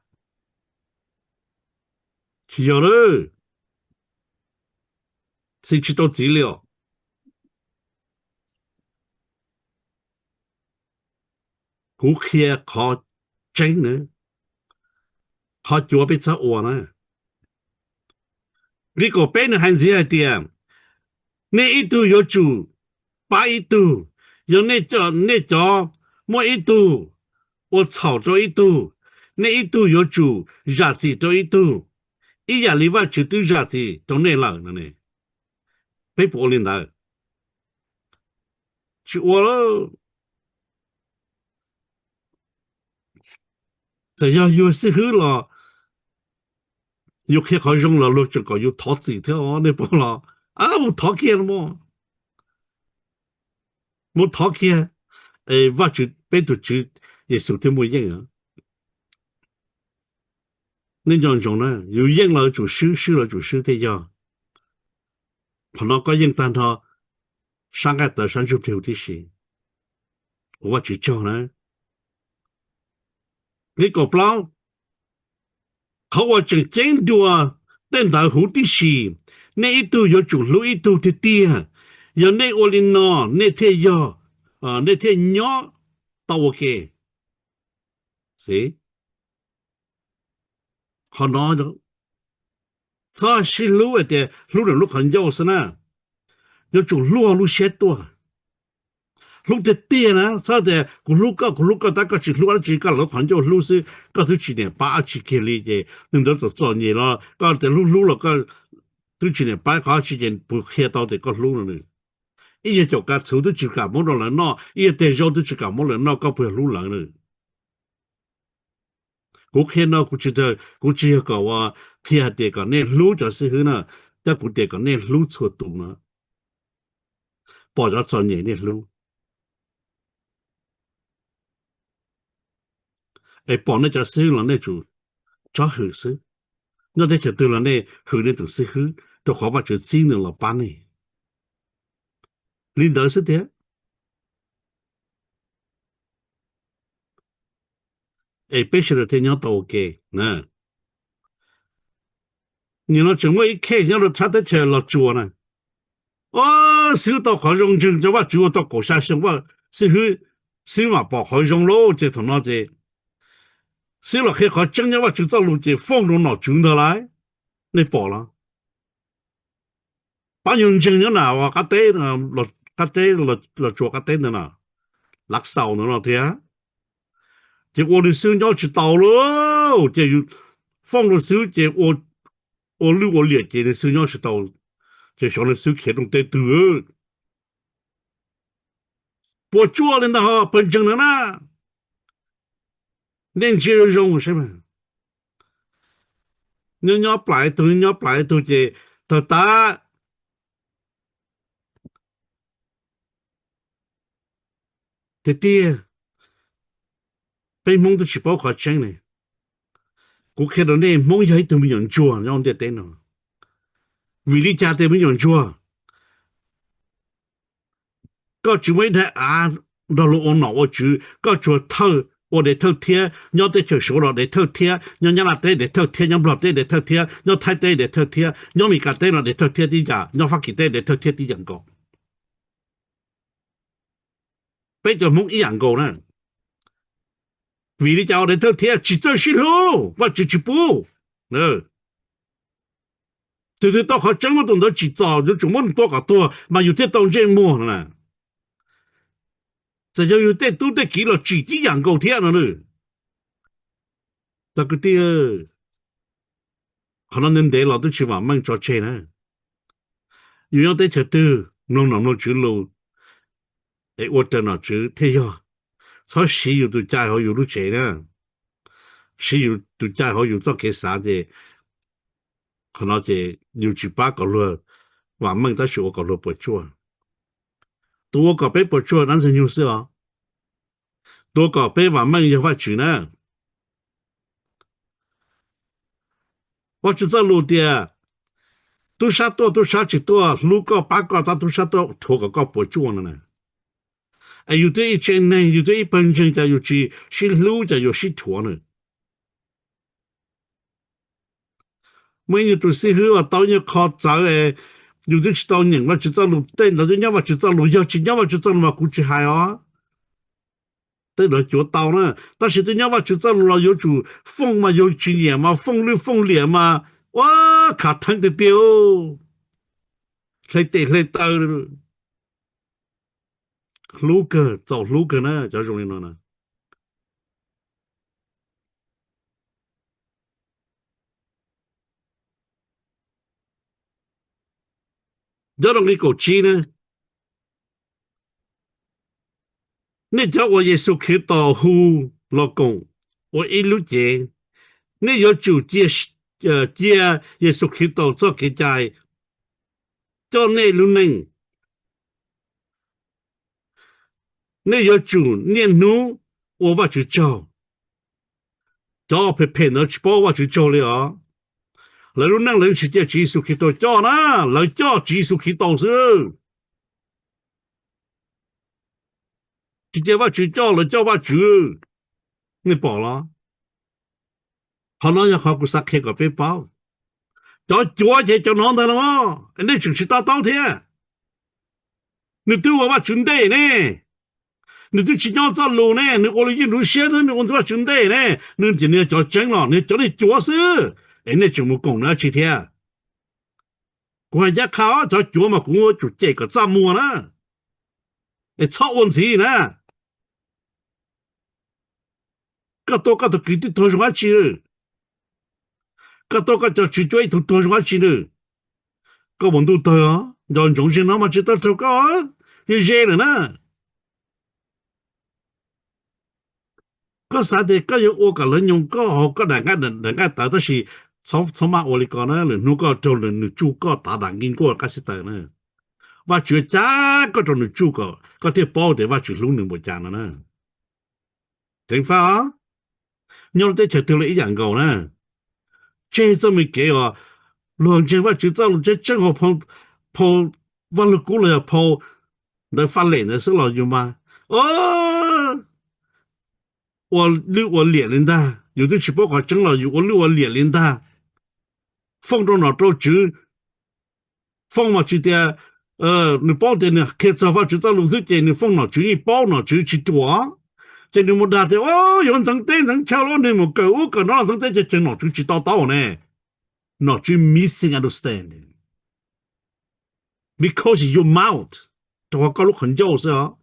Tsis yog lawm. Xi tsis tau txiv li os. Kuv qhia qhov tseeb na, qhov cuav peb txhob ua na. Nqe kaum peb nws hais ntxiv hais tias, nej ib tug yuav tsum pab ib tug. Yog nej cov muaj ib tug ua txhaum rau ib tug, nej ib tug yuav tsum zam txim rau ib tug, ib yam li Vajtswv twb zam txim rau nej lawm no ne. Peb puas ua li ntawd? Tsis ua. Txawm yog yus xib hwb los Yus qhia qhov zoo los luag tseem kom yus thov txim thiab os, nej paub los? Ab, mus thov kiag no mog. Mus thov kiag, es Vajtswv, peb tus Tswv Yexus thiaj muaj yeej. Nej nco ntsoov na, yus yeej los yuav tsum swb, swb los yuav tsum swb thiaj yog. Qhov no koj yeej tag nrho sab nqaij tawv sab ntsuj plig huv tib si. Ua Vajtswv tsaug na. Nqe kaum plaub, qhov uas tseem ceeb dua tej ntawd huv tib si, nej ib tug yuav tsum hlub ib tug tiag tiag. Yog nej ua li no, nej thiaj yog, nej thiaj nyob tau ua ke. Xwb, qhov no txhob sib hlub hais tias hlub nws lub qhov ncauj xwb na. Yuav tsum hlub lub siab tuaj, hlub tiag tiag na. Txhob tias kuv hlub koj, kuv hlub koj tab koj tsis hlub dab tsi, koj lub qhov ncauj hlub xwb, koj twb tsis niam pab dab tsi kiag li ces nws ntawd txom txom nyem los koj tias hlub hlub los koj twb tsis niam pab qhov dab tsi ces puas qhia tau tias koj hlub no nws? Ib yam caum kav txhuv twb tsis kam muab rau lawv noj, ib yam teg zaub twb tsis kam muab lawv noj, koj puas yog hlub lawv na? Kuv qhia no kuv tsis, kuv tsis yog kom ua qhia hais tias kom nej hlub cov xib hwb na, tab kuv tias kom nej hlub txhua tus no, pom cov txom nyem nej hlub. Es pom nej cov xib hwb los nej tsum tsob hwm xwb. Nyob teb chaws twg los nej hwm nej tus xib hwb rau qhov Vajtswv txib nws los pab nej. Li ntawd xwb tiag, es peb sawv daws thiaj nyob tau ua ke. Nim no tseem muaj ib khej nyob rau sab teb chaws Los Tsuas na, xib hwb tau qhov zoo ntseeg rau Vajtswv ua tau kaum xya xyoo, xib hwb, xib hwb mam pom qhov zoo lauj, ces thaum no ces xib hwb los qhia qhov tseeb nyob Vajtswv txoj lus ces foob rau nom tswv ntag lauj. Nej pom los? Pab nyuag ntseeg nyob na, qab teb, qab teb, Los Tsuas qab teb ntawd na, Lav Xaus ntawd no thiab. Ces ua nws xib hwb nyob tsis tau lauj, ces foob rau xib hwb ces ua lwj ua liam ces nws xib hwb nyob tsis tau, ces xyov nws xib hwb khiav rooj teb twg. Puas tsuaj li ntawd ho pawg ntseeg ntawd na. Nej ntsia zoo zoo saib mas, nyob nyob plam ib tug, nyob nyob plam ib tug ces tawg tas. Tiag tiag, peb Hmoob twb tsis paub qhov tseeb ne. Kuv qhia rau nej, Hmoob yog ib tug me nyuam ntsuag nyob ntiaj teb no. Vim li cas tias me nyuam ntsuag? Koj tsis muaj ib daim av nrog luag ua nom ua tswv, koj tsuas thawj ua dev thawj thiab, nyob teb chaws Suav los dev thawj thiab, nyob Nyab Laj teb dev thawj thiab, nyob Nplog teb dev thawj thiab, nyob Thaib teb dev thawj thiab, nyob Meskas teb los dev thawj thiab tib yam, nyob Fab Kis teb dev thawj thiab tib yam nkaus. Peb cov Hmoob ib yam nkaus na. Vim li cas ua dev thawj thiab? Tsis txawj sib hlub, Vajtswv tsis pub. Tus twg tau qhov tseeb muab tus ntawd tsim txom, yuav tsum muab nws tua kom tuag mas yus thiaj tau ntsej muag no na. Txawm yog yus tej tub tej kiv los tsim tib yam nkaus thiab no. Cov kwv tij, qhov no ntev ntev los twb tsis vam meej tso tseg na. Yus nyob teb chaws twg mloog nom mloog tswv lus es ua raws nom tswv thiaj yog. Txhob siv yus tus cai hauv yus lub tsev na, siv yus tus cai hauv yus txoj kev xav ces qhov no ces yus tsis pab kom luag vam meej tab sis ua kom luag puas tsuaj. Tus ua kom peb puas tsuaj dab Ntxwg Nyoog xwb os. Tus ua kom peb vam meej yog Vajtswv na. Vajtswv txoj lus tias tub sab tuaj tub sab tsis tuaj, hlub koj pab koj tab tub sab tuaj rhuav kom koj puas tsuaj no na. Es yus twb ib tsev neeg, yus twb ib pawg ntseeg, cas yus tsis sib hlub, cas yuav sib rhuav na? Muaj ib nyuag tus xib hwb uas tau nyuag qho txawv, yus twb tsis tau nyeem Vajtswv txoj lus, tej ntawd twb nyob Vajtswv txoj lus, yog tsis nyob Vajtswv txoj lus mas kuv tsis hais os. Tej ntawd cuav tau na, tab sis twb nyob Vajtswv txoj lus los yuav tsum fooj mas, yus tsis nyiam mas fooj lwj fooj liam mas ua khav theeb tiag tiag, hle tes hle taw. Hlub kawg, txaus hlub kawg na cov zoo li no na. Nyob rau nqe kaum tsib na, nej cov uas Yexus Khetos hu los koom ua ib lub cev, nej yuav tsum cia, cia Yexus Khetos txoj kev cai coj nej lub neej. Nej yuav tsum niaj hnub ua Vajtswv tsaug. Cov phem phem ntawd tsis paub ua Vajtswv tsaug li os. Lawv lub neej lawv tsis cia Tswv Yexus Khetos coj na, lawv coj Tswv Yexus Khetos xwb. Tsis cia Vajtswv coj, lawv coj Vajtswv. Nej pom los? Qhov no yog qhov kuv xav qhia kom peb paub. Cov cuav ces cov no ntag los, nej tseem tsis to taub thiab. Nws twb ua Vajtswv ntej ne, nws twb tsis nyob txoj lus ne, nws ua li yeej nruv siab xwb, nws ua Vajtswv ntej ne, nws tias nws yog cov tseeb los nws yog cov neeg cuav xwb, es nej tseem mus koom nws dab tsi thiab? Kuv hais ncaj qha, cov cuav mas kuv yuav tsum cem kom txaj muag na, es txhob ua ntxiv na. Koj tuaj koj tus kwv tij tuag zoo dab tsi? Koj tuaj koj cov tswv cuab ib tug tuag zoo dab tsi nws? Koj mus ntuj tawg os, nco ntsoov zeeg no mas tsis tau raug koj, ze ze lawm na. Koj xav tias koj yuav ua kom lawv nyoo koj hauv koj daim nqaij tawv, tab sis txhob maj ua li ko na, lwm hnub koj raug nws tsuj koj tav dam nki nkuaj qab xib taws na. Vajtswv cab koj rau nws tsuj kom koj thiaj paub tias Vajtswv hlub nws npaum cas no na. Ceev faj os, nyob lub teb chaws twg los ib yam nkaus na. Tseg txoj me kev os, luag ntseeg Vajtswv txoj lus tseeb tseeb hauv phau Vaj Lug Kub los yog phau ntawv Faj Lem ntawd xwb los yus mas ua lwj ua liam li ntag. Yus twb tsis paub qhov tseeb los yus ua lwj ua liam li ntag. Fooj rau nom rau tswv, fooj mas tsis tias nws paub tias nws qhia txog Vajtswv txoj lus xwb ces nws fooj nom tswv yeej paub, nom tswv tsis ruam. Ces nws mus dag tias yuav ntxeev teb ntxeev chaw los nws mus kawm ub kawm no ntxeev teb chaw ces nom tswv tsis to taub ne. Nom tswv misunderstanding because your mouth, rau qhov koj lub qhov ncauj xwb os,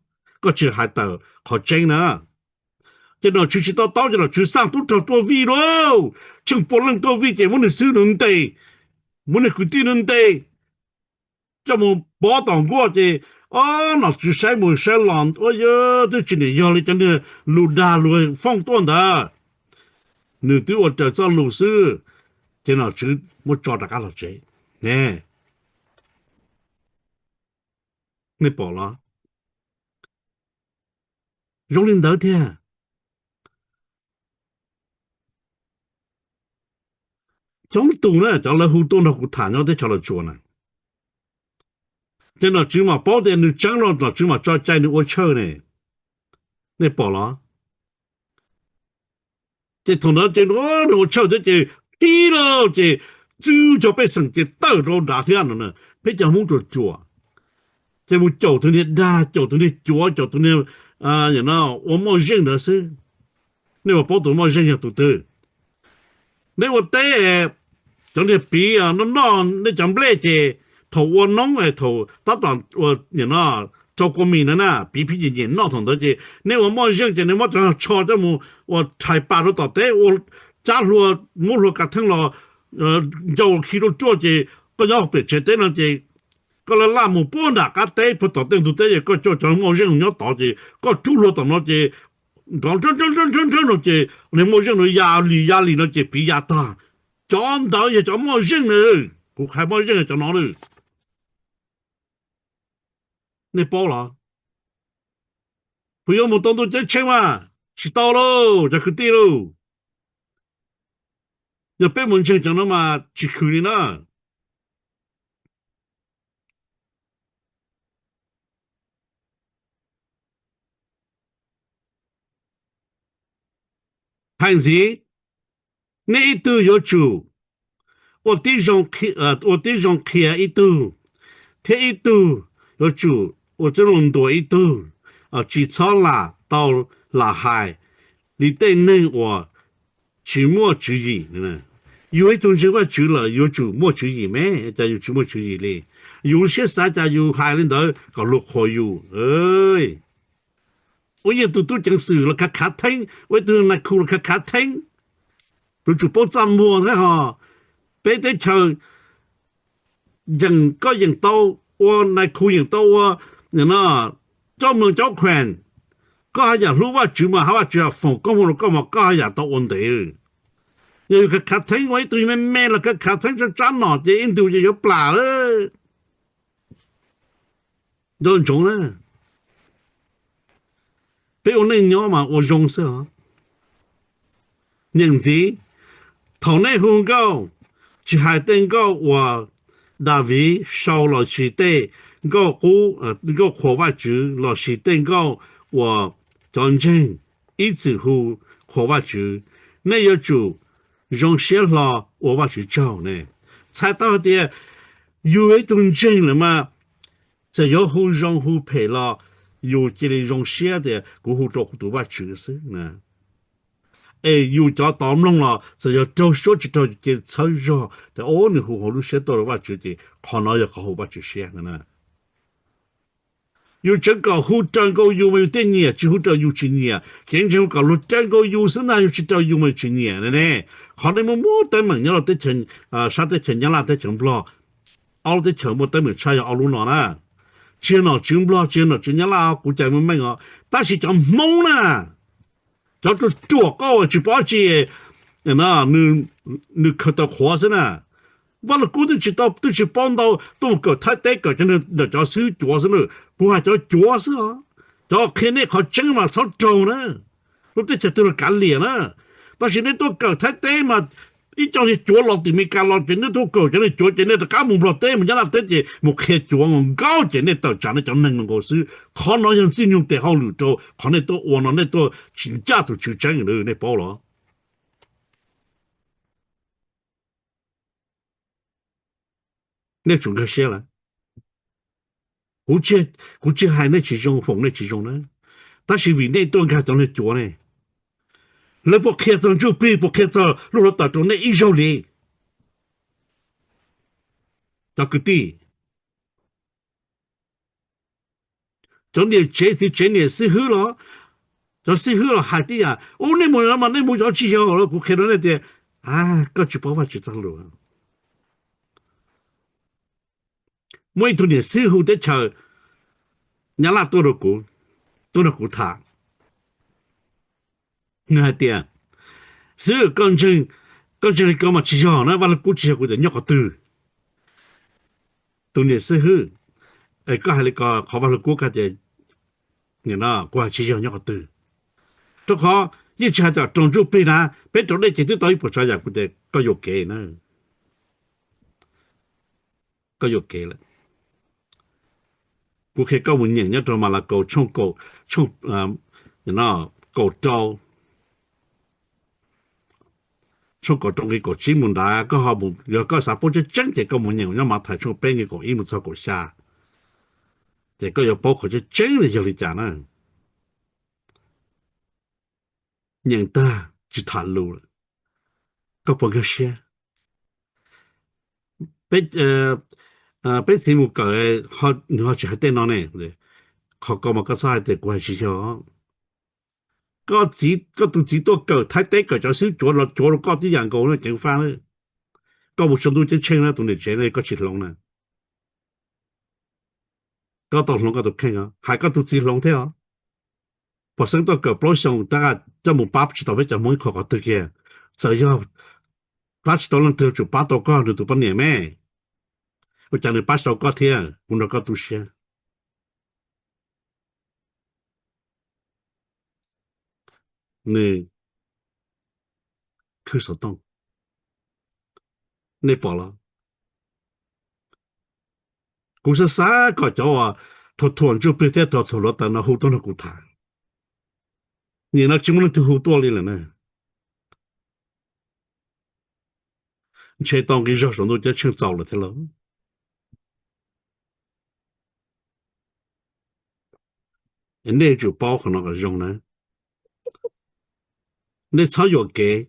koj tsis hais tawm qhov tseeb na. Ces nom tswv tsis to taub ces nom tswv xaj tub rog tuaj vij lauj, tsheej pua leej tuaj vij ces muab nws xib hwb ntes, muab nws kwv tij ntes, coj mus pov tom nkuaj ces, o, nom tswv saib mus saib los ua yog twb tsis niam yog li cov niag lus dag lus fooj tuaj ntawd, nws twb ua raws txoj lus xwb, ces nom tswv muab tso rov qab los tsev. Ne, nej pom los? Zoo li ntawd thiab. Coob tus na cov lawv hu tuaj nrog kuv tham nyob teb chaws Los Tsuas na, ces nom tswv mam paub tias nws tseeb los nom tswv mam tso cai nws ua tshawj ne. Nej pom los? Ces thaum ntawd ces nws ua tshawj thiab ces qhib lauj, ces txwv cov pej xeem ces tawm rau nrad thiab no. Peb cov Hmoob ruam ruam ces mus caum tus niag dag, caum tus niag cuav, caum tus niag ua moj zeej ntawd xwb. Nej puas paub tus moj zeej yog tus twg? Neb ua teb, cov niag piv noj noj nej cov nplej ces thaum ua noob, thaum tab tom rau kua mis na na, piv phij nyem nyem noj thaum ntawd ces neb ua moj zeej ces neb muab cov tsho coj mus ua rhais pas rau tom teb, ua cab hlua, muab hlua kav theej los ncau khi rau ruaj ces koj nyob pem tsev teb no ces koj laj laj mus puag nram qab teb puag tom tej ntug teb ces koj coj cov moj zeej nyob tod ces koj rub hlua tom no ces nrov nrhawb nrhawb no ces niag moj zeej no ya li ya li no ces piv ya tag. Cov ntawd yog cov moj zeej na, kuv hais moj zeej yog cov no na. Nej paub los? Puas yuav mus tau ntuj ceeb tsheej mas? Tsis tau lauj cov kwv tij lauj. Yog peb mus ntseeg cov no mas tsis khwv li na. Hais ntxiv, nej ib tug yuav tsum ua tib zoo qhia ib tug, thiab ib tug yuav tsum ua tib zoo ntuas ib tug. Tsis txhob lam tau lam hais li tej neeg uas tsis muaj tswv yim. Yus ib tug ntseeg Vajtswv lawm yuav tsum muaj tswv yim me, cas yus tsis muaj tswv yim li? Yus siab xav cas yus hais li ntawd kom luag qhuas yus? Ua ib tug tub ceev xwm los khav khav theeb, ua ib tug nais khu los khav khav theeb. Yuav tsum paub txaj muag thiab ho. Peb teb chaws yeem koj yeem tau ua nais khu, yeem tau ua coj moos coj khoom, koj haj yam hlub Vajtswv mas hab Vajtswv foom koob hmoov rau koj mas koj haj yam tau ua ntev. Yog yus khav khav theeb ua ib tug me me los khav khav theeb tsab tsab nom ces ib ntus ces yuav plam lawm. Nco ntsoov na, peb ua neej nyob mas ua zoo xwb os. Nyeem ntxiv, thaum nej hu nkauj, tsis hais tej nkauj uas Daviv sau los sis tej nkauj qub, nkauj qhuas Vajtswv los sis tej nkauj uas cov ntseeg ib txwm hu qhuas Vajtswv, nej yuav tsum zoo siab hlo ua Vajtswv tsaug ne. Txhais tau hais tias yus yog ib tug ntseeg lawm mas txawm yuav hu zoo hu phem los yus cia li zoo siab tias kuv hu rau kuv tus Vajtswv xwb na. Es yus cov tod mloog los txawm yog raug suab tsis raug, yus cia li txhawb zog tias o, nws hu hauv lub siab tuaj rau Vajtswv ces qhov no yog qhov hu Vajtswv siab na. Yus tseem kom hu raws nkaus yus mas yus thiaj nyiam, tsis hu raws yus tsis nyiam. Kev ntseeg kom luag raws nkaus yus xwb ntag, yus tsis raws yus mas yus tsis nyiam ne. Qhov nej muaj muaj teeb meem nyob rau teb chaws, sab teb chaws Nyab Laj teb chaws Nplog, ob lub teb chaws muaj teeb meem tshaj yog ob lub no na. Tsis yog nom tswv Nplog, tsis yog nom tswv Nyab Laj os, kuv cais meej meej os, tab sis cov Hmoob na, cov ruam ruam koj tsis paub tsi, nws khaws tawm qhuav xwb na. Vaj Lug Kub twb tsis tau, twb tsis paub ntau, tuaj mus kawm Thaib teb kawm cov, ntawm cov xib hwb cuav xwb na. Kuv hais cov cuav xwb os, cov qhia nej qhov tseeb mas txhob raug na. Lub teb chaws twg los kav liam na. Tab sis nej tuaj kawm Thaib teb mas ib co niag cuav los tim Meskas los ces nej tuaj kawm cov niag cuav ces nej rov qab mus Nplog teb mus Nyab Laj teb ces mus qhia cuav nkaus nkaus ces nej tawm tsam nej cov neeg no nkaus xwb. Qhov no yog Ntxwg Nyoog tes hauj lwm rau qhov nej tuaj ua no, nej tuaj tsis ncaj tus tswv tseeb, nej paub los? Nej tsum nkag siab lawm. Kuv tsis hais nej tsis zoo, foom nej tsis zoo na, tab sis vim nej tuaj nkag cov neeg cuav ne, lawv puas qhia txog ntsuj plig, puas qhia txog lub hluav taws rau nej ib zaug li? Cov kwv tij, cov niam tsev txiv tsev niam xib hwb los, cov xib hwb los hais tib yam, ub, nej mus no mas nej mus cov tsis yog los kuv qhia rau nej tias, koj tsis paub Vajtswv txoj lus. Muaj ib tug niam xib hwb hu teb chaws Nyab Laj tuaj rau kuv, tuaj nrog kuv tham. Nws hais tias, xib hwb, koj ntseeg li ko mas tsis yog na, Vaj Lug Kub tsis yog. Kuv tias nyob qhov twg? Tus niam xib hwb, koj hais li ko, qhov Vaj Lug Kub koj tias, kuv hais tsis yog nyob qhov twg? Rau qhov yeej tsis hais tias raug ntsuj plig na, peb raug dej ces twb tau ib puas tsav yam. Kuv tias koj yuam kev na, koj yuam kev lawm. Kuv qhia koj mus nyeem nyob rau Malakaus tshooj, tshooj kaum rau, tshooj kaum rau nqe kaum tsib mus nrad, koj ho mus, yog koj xav paub tseeb tseeb ces koj mus nyeem nyob Mathais tshooj peb nqe kaum ib mus txog kaum xya, ces koj yuav paub qhov tseeb tseeb yog li cas na. Nyeem tag tsis tham lus lawm, koj puas nkag siab? Peb txiv mus kawm, nws ho tsis hais tej no ne. Qhov ko mas koj txhob hais tias kuv hais tsis yog. Koj tus txiv tuaj kawm Thaib teb kawm cov xib hwb cuav los cuav rau koj tib yam nkaus na ceev faj na. Koj mus saum ntuj ceeb tsheej na tus niam tsev ne koj tsis hloov na. Koj tau hloov koj tus kheej os, hais koj tus txiv hloov thiab os. Pog Xeeb tuaj kawm plaub xyoo tab sis coj mus pab tsis tau peb cov Hmoob ib qho qhov twg kiag. Txawm yog pab tsis tau leej twg los tsum pab tau koj nws tus poj niam me. Ua cas nws pab tsis tau koj thiab? Kuv nrog koj tu siab. Nws khwb xov tooj, nej pom los? Kuv xav xav kom cov uas thuam thuam ntsuj plig thiab thuam thuam hluav taws no hu tuaj nrog kuv tham. Nim no tsis muaj leej twg hu tuaj li lawm na. Ntshe tau nqi zog saum ntuj ceeb tsheej txaus lawm thiab lauj. Nej yuav tsum paub qhov no kom zoo na. Nej txhob yuam kev.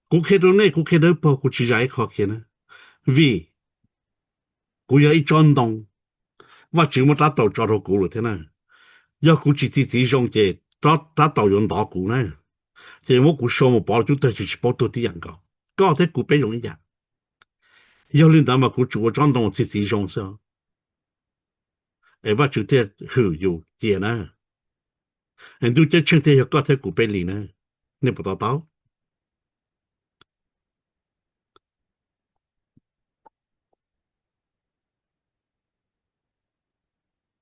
Kuv qhia rau nej, kuv qhia rau pog, kuv tsis zam ib qho kiag na. Vim kuv yog ib tsob ntoo, Vajtswv muab rab taus tso rau kuv lawm thiab na. Yog kuv tsis txi txiv zoo ces rab taus yuav ntov kuv na. Ces muab kuv sau mus pov cub tag ces tsis paub tuag tib yam nkaus. Koj thiab kuv peb zoo ib yam. Yog li ntawd mas kuv tsuas ua tsob ntoo txi txiv zoo xwb, es Vajtswv thiaj hwm yus cia na. Es ntuj ceeb tsheej thiaj yog koj thiab kuv peb li na. Nej puas to taub?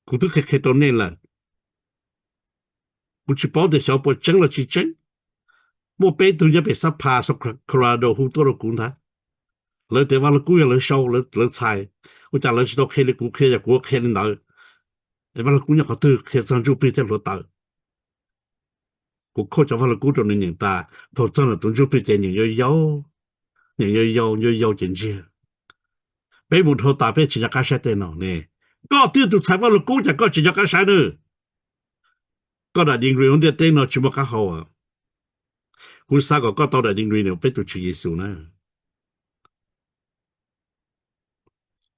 Kuv twb qhia qhia rau nej lawm. Kuv tsis paub tias xyov puas tseeb los tsis tseeb. Muaj peb tug nyob pem Sapa, South Colorado hu tuaj rau kuv ntag. Lawv tias Vaj Lug Kub yog lawv sau, lawv txhais. Ua cas lawv tsis tau qhia li kuv qhia, yog kuv qhia li ntawd, es Vaj Lug Kub nyob qhov twg qhia txog ntsuj plig thiab hluav taws? Kuv khauj cov Vaj Lug Kub rau nws nyeem tas, thaum txog ntawm tus ntsuj plig ces nyeem yau yau, nyeem yau yau, yau yau ces ntsiag. Peb mus dhau tas peb tsis nco qab saib tej no ne. Koj twb yog tus txhais Vaj Lug Kub cas koj tsis nco qab saib na? Koj daim degree hauv ntiaj teb no tsis muaj qab hau. Kuv xav kom koj tau daim degree no peb tus Tswv Yexus na.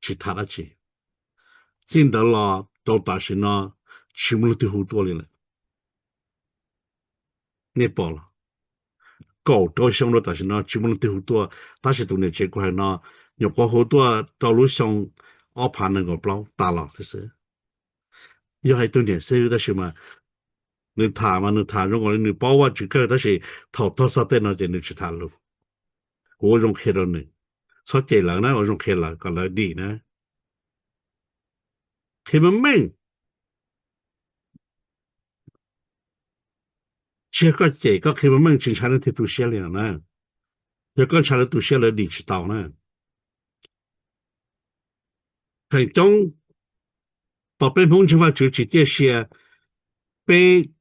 Tsis tham dab tsi. Txij ntawd los rau tam sim no tsis muaj leej twg hu tuaj li lawm. Nej pom los, kaum rau xyoo rau tam sim no tsis muaj leej twg hu tuaj, tab sis tus niam tsev kuv hais no nyuam qhuav hu tuaj rau lub xyoo ob phav nees nkaum plaub tas los xwb xwb. Yog ib tug niam xwb tab sis mas nws tham mas nws tham zoo nkaus li nws paub Vajtswv kawg, tab sis thaum tog txog tej no ces nws tsis tham lus. Kuv ua zoo qhia rau nws, txhob cem lawv na, ua zoo qhia lawv kom lawv dim na. Qhia meej meej. Tsis yog koj cem, koj qhia meej meej tsis ntshai leej twg tu siab li na. Yog koj ntshai lawv tu siab lawv dim tsis tau na. Feem coob tos peb Hmoob ntseeg Vajtswv tsis ciaj sia, peb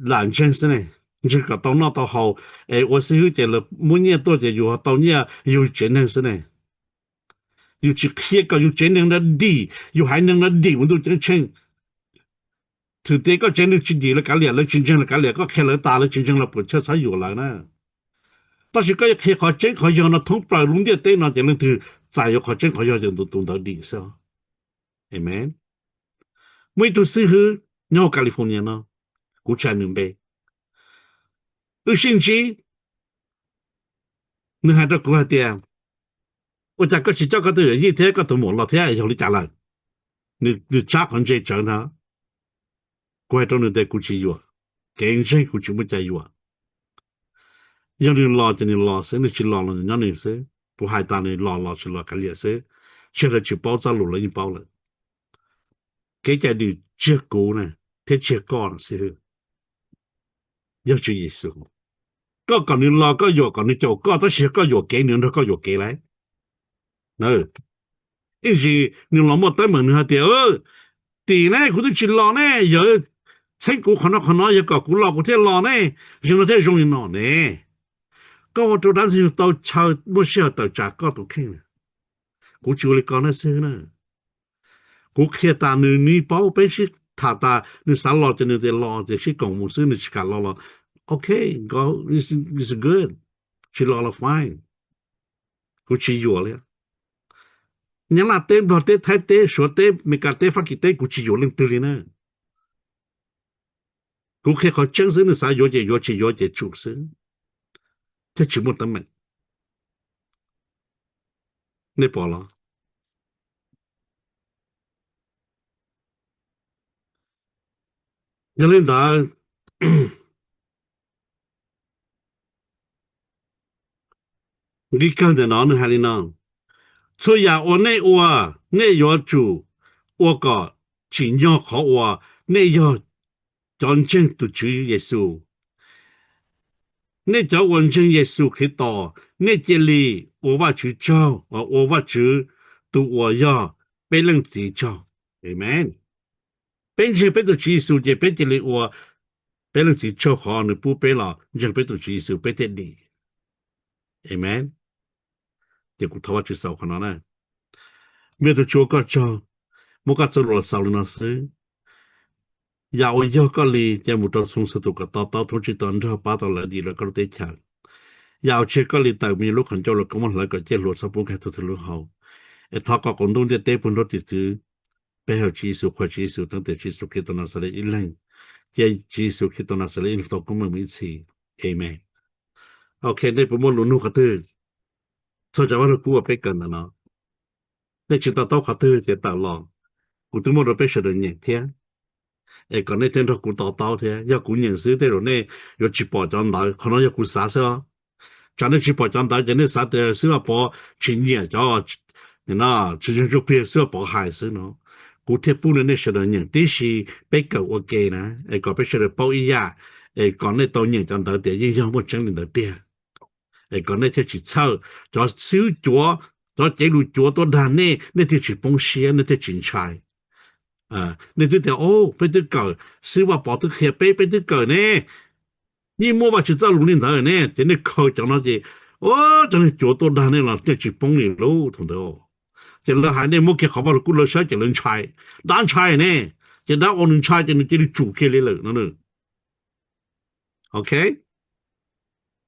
lam ntseeg xwb ne, ntseeg kom tau noj tau haus, es ua xib hwb ces lawv muab nyiaj tuaj ces yus ho tau nyiaj yug tsev neeg xwb ne. Yus tsis qhia kom yus tsev neeg no dim, yus haiv neeg no dim mus ntuj ceeb tsheej. Thwm tias koj tsev neeg tsis dim los kav liam, lawv tsis ntseeg los kav liam, koj qhia lawv tas lawv tsis ntseeg los puas chawj txhob yuam lawv na. Tab sis koj yuav qhia qhov tseeb qhov yog no thoob plaws lub ntiaj teb no ces leej twg txais yuav qhov tseeb qhov yog ces tus ntawd dim xwb. Amen. Muaj ib tug xib hwb nyob hauv California no, kuv tsis hais nws npe, wb sib ntsib, nws hais rau kuv hais tias, ua cas koj tsis coj koj tus yawm yij thiab koj tus muam los thiab, yog li cas lawm? Nws tsab qhov ntse tsawv ntag. Kuv hais rau nws tias kuv tsis yuam, kev ntseeg kuv tsis muaj cai yuam. Yog nws los ces nws los xwb, nws tsis los los nws nyob nws xwb. Kuv hais tas nws los los tsis los kav liam xwb, tsis yog lawv tsis paub txoj lus, lawv yeej paub lawm. Kev cai dim tsis yog kuv na, thiab tsis yog koj xib hwb, yog Tswv Yexus. Koj kom nws los koj yuam kom nws caum koj, tab sis yog koj yuam kev nws nrog koj yuam kev lauj. Ib ntsis nws los muaj teeb meem nws hais tias, tim ne kuv twb tsis los ne, yog txheeb kuv qhov no qhov no yog kom kuv los kuv thiaj los ne, zoo no thiaj zoo li no ne. Koj ua rau dab ntxwg nyoog tau chaw muaj sij hawm tawm tsam koj tus kheej. Kuv tsis ua li ko na xib hwb na. Kuv qhia tas nws, nws paub, peb sib tham tas nws xav los ces nws tias los ces sib koom mus xwb, nws tsis kam los los ok, it's good, tsis los los fine. Kuv tsis yuam li. Nyab Laj teb, Nplog teb, Thaib teb, Suav teb, Meskas teb, Fab Kis teb, kuv tsis yuam leej twg li na. Kuv qhia qhov tseeb xwb, nws xav yuav ces yuav, tsis yuav ces tsum xwb, thiab tsis muaj teeb meem. Nej pom los? Yog li ntawd, nqi kawg ntawm no nws hais li no, txhua yam uas nej ua, nej yuav tsum ua kom tsim nyog qhov uas nej yog cov ntseeg tus Tswv Yexus. Nej cov uas ntseeg Yexus Khetos, nej cia li ua Vajtswv tsaug, ua Vajtswv tus uas yog peb leej txiv tsaug. Amen. Peb ntseeg peb tus Tswv Yexus ces peb cia li ua peb leej txiv tsaug qhov nws pub peb los ntseeg peb tus Tswv Yexus peb thiaj dim. Amen. Ces kuv thov Vajtswv xaus qhov no na. Me tus Tswv ua koj tsaug, muab koj txoj lus los xaus li no xwb. Yam uas yog koj li ces mus rau txhua txhua tus kom to taub, thov Tswv tau nrog pab tau lawv dim lawv koj lub teb chaws. Yam uas tsis yog koj li tawm mus lub qhov ncauj los koj muab hlawv kom ciaj hluas txhob pub nkag tug twg lub hau. Es thov kom qaum ntuj ntiaj teb puag nrho tim txwv peb hawm Tswv Yexus, qhuas Tswv Yexus, teev tiam Tswv Yexus Khetos Naxales ib leeg, cia Tswv Yexus Khetos Naxales ib leeg tau koob meej mus ib txhis. Amen. Ok, nej puas muaj lus nug qhov twg? Txog cov Vaj Lug Kub uas peb kawm ntawm no, nej tsis to taub qhov twg ces tawm los, kuv twb muaj rau peb sawv daws nyeem thiab. Es kom nej thiaj nrog kuv to taub thiab, yog kuv nyeem xwb tej zaum nej yuav tsis pom cov ntawv, qhov no yog kuv xav xwb os. Tsam nej tsis pom cov ntawv ces nej xav tias Xib Vaj Pov tsis nyiam cov, tsis ntseeg Ntsuj Plig, Xib Vaj Pov hais xwb no. kuv thiaj pub nej sawv daws nyeem tib si, peb kawm ua ke na, es kom peb sawv daws paub ib yam, es kom nej tau nyeem cov ntawd tias yeej yog muaj tseeb li ntawd tiag. Es kom nej thiaj tsis txhawj cov xib hwb cuav, cov cev lus cuav tuaj dag nej, nej thiaj tsis poob siab, nej thiaj tsis ntshai. Nej twb tias, o, peb twb kawm, xib hwb Vaj Pov twb qhia peb, peb twb kawm ne, yeej muaj Vajtswv txoj lus li ntawd ne, ces nej khaws cov no ces, o, cov neeg cuav tuaj dag nej los nej tsis poob li lub thaum ntawd. Ces lawv hais nej muab kiag qhov Vaj Lug Kub lawv saib ces lawv ntshai, dab ntshai ne, ces dab ua nws ntshai ces nws cia li tsum kiag li lawm no. Ok,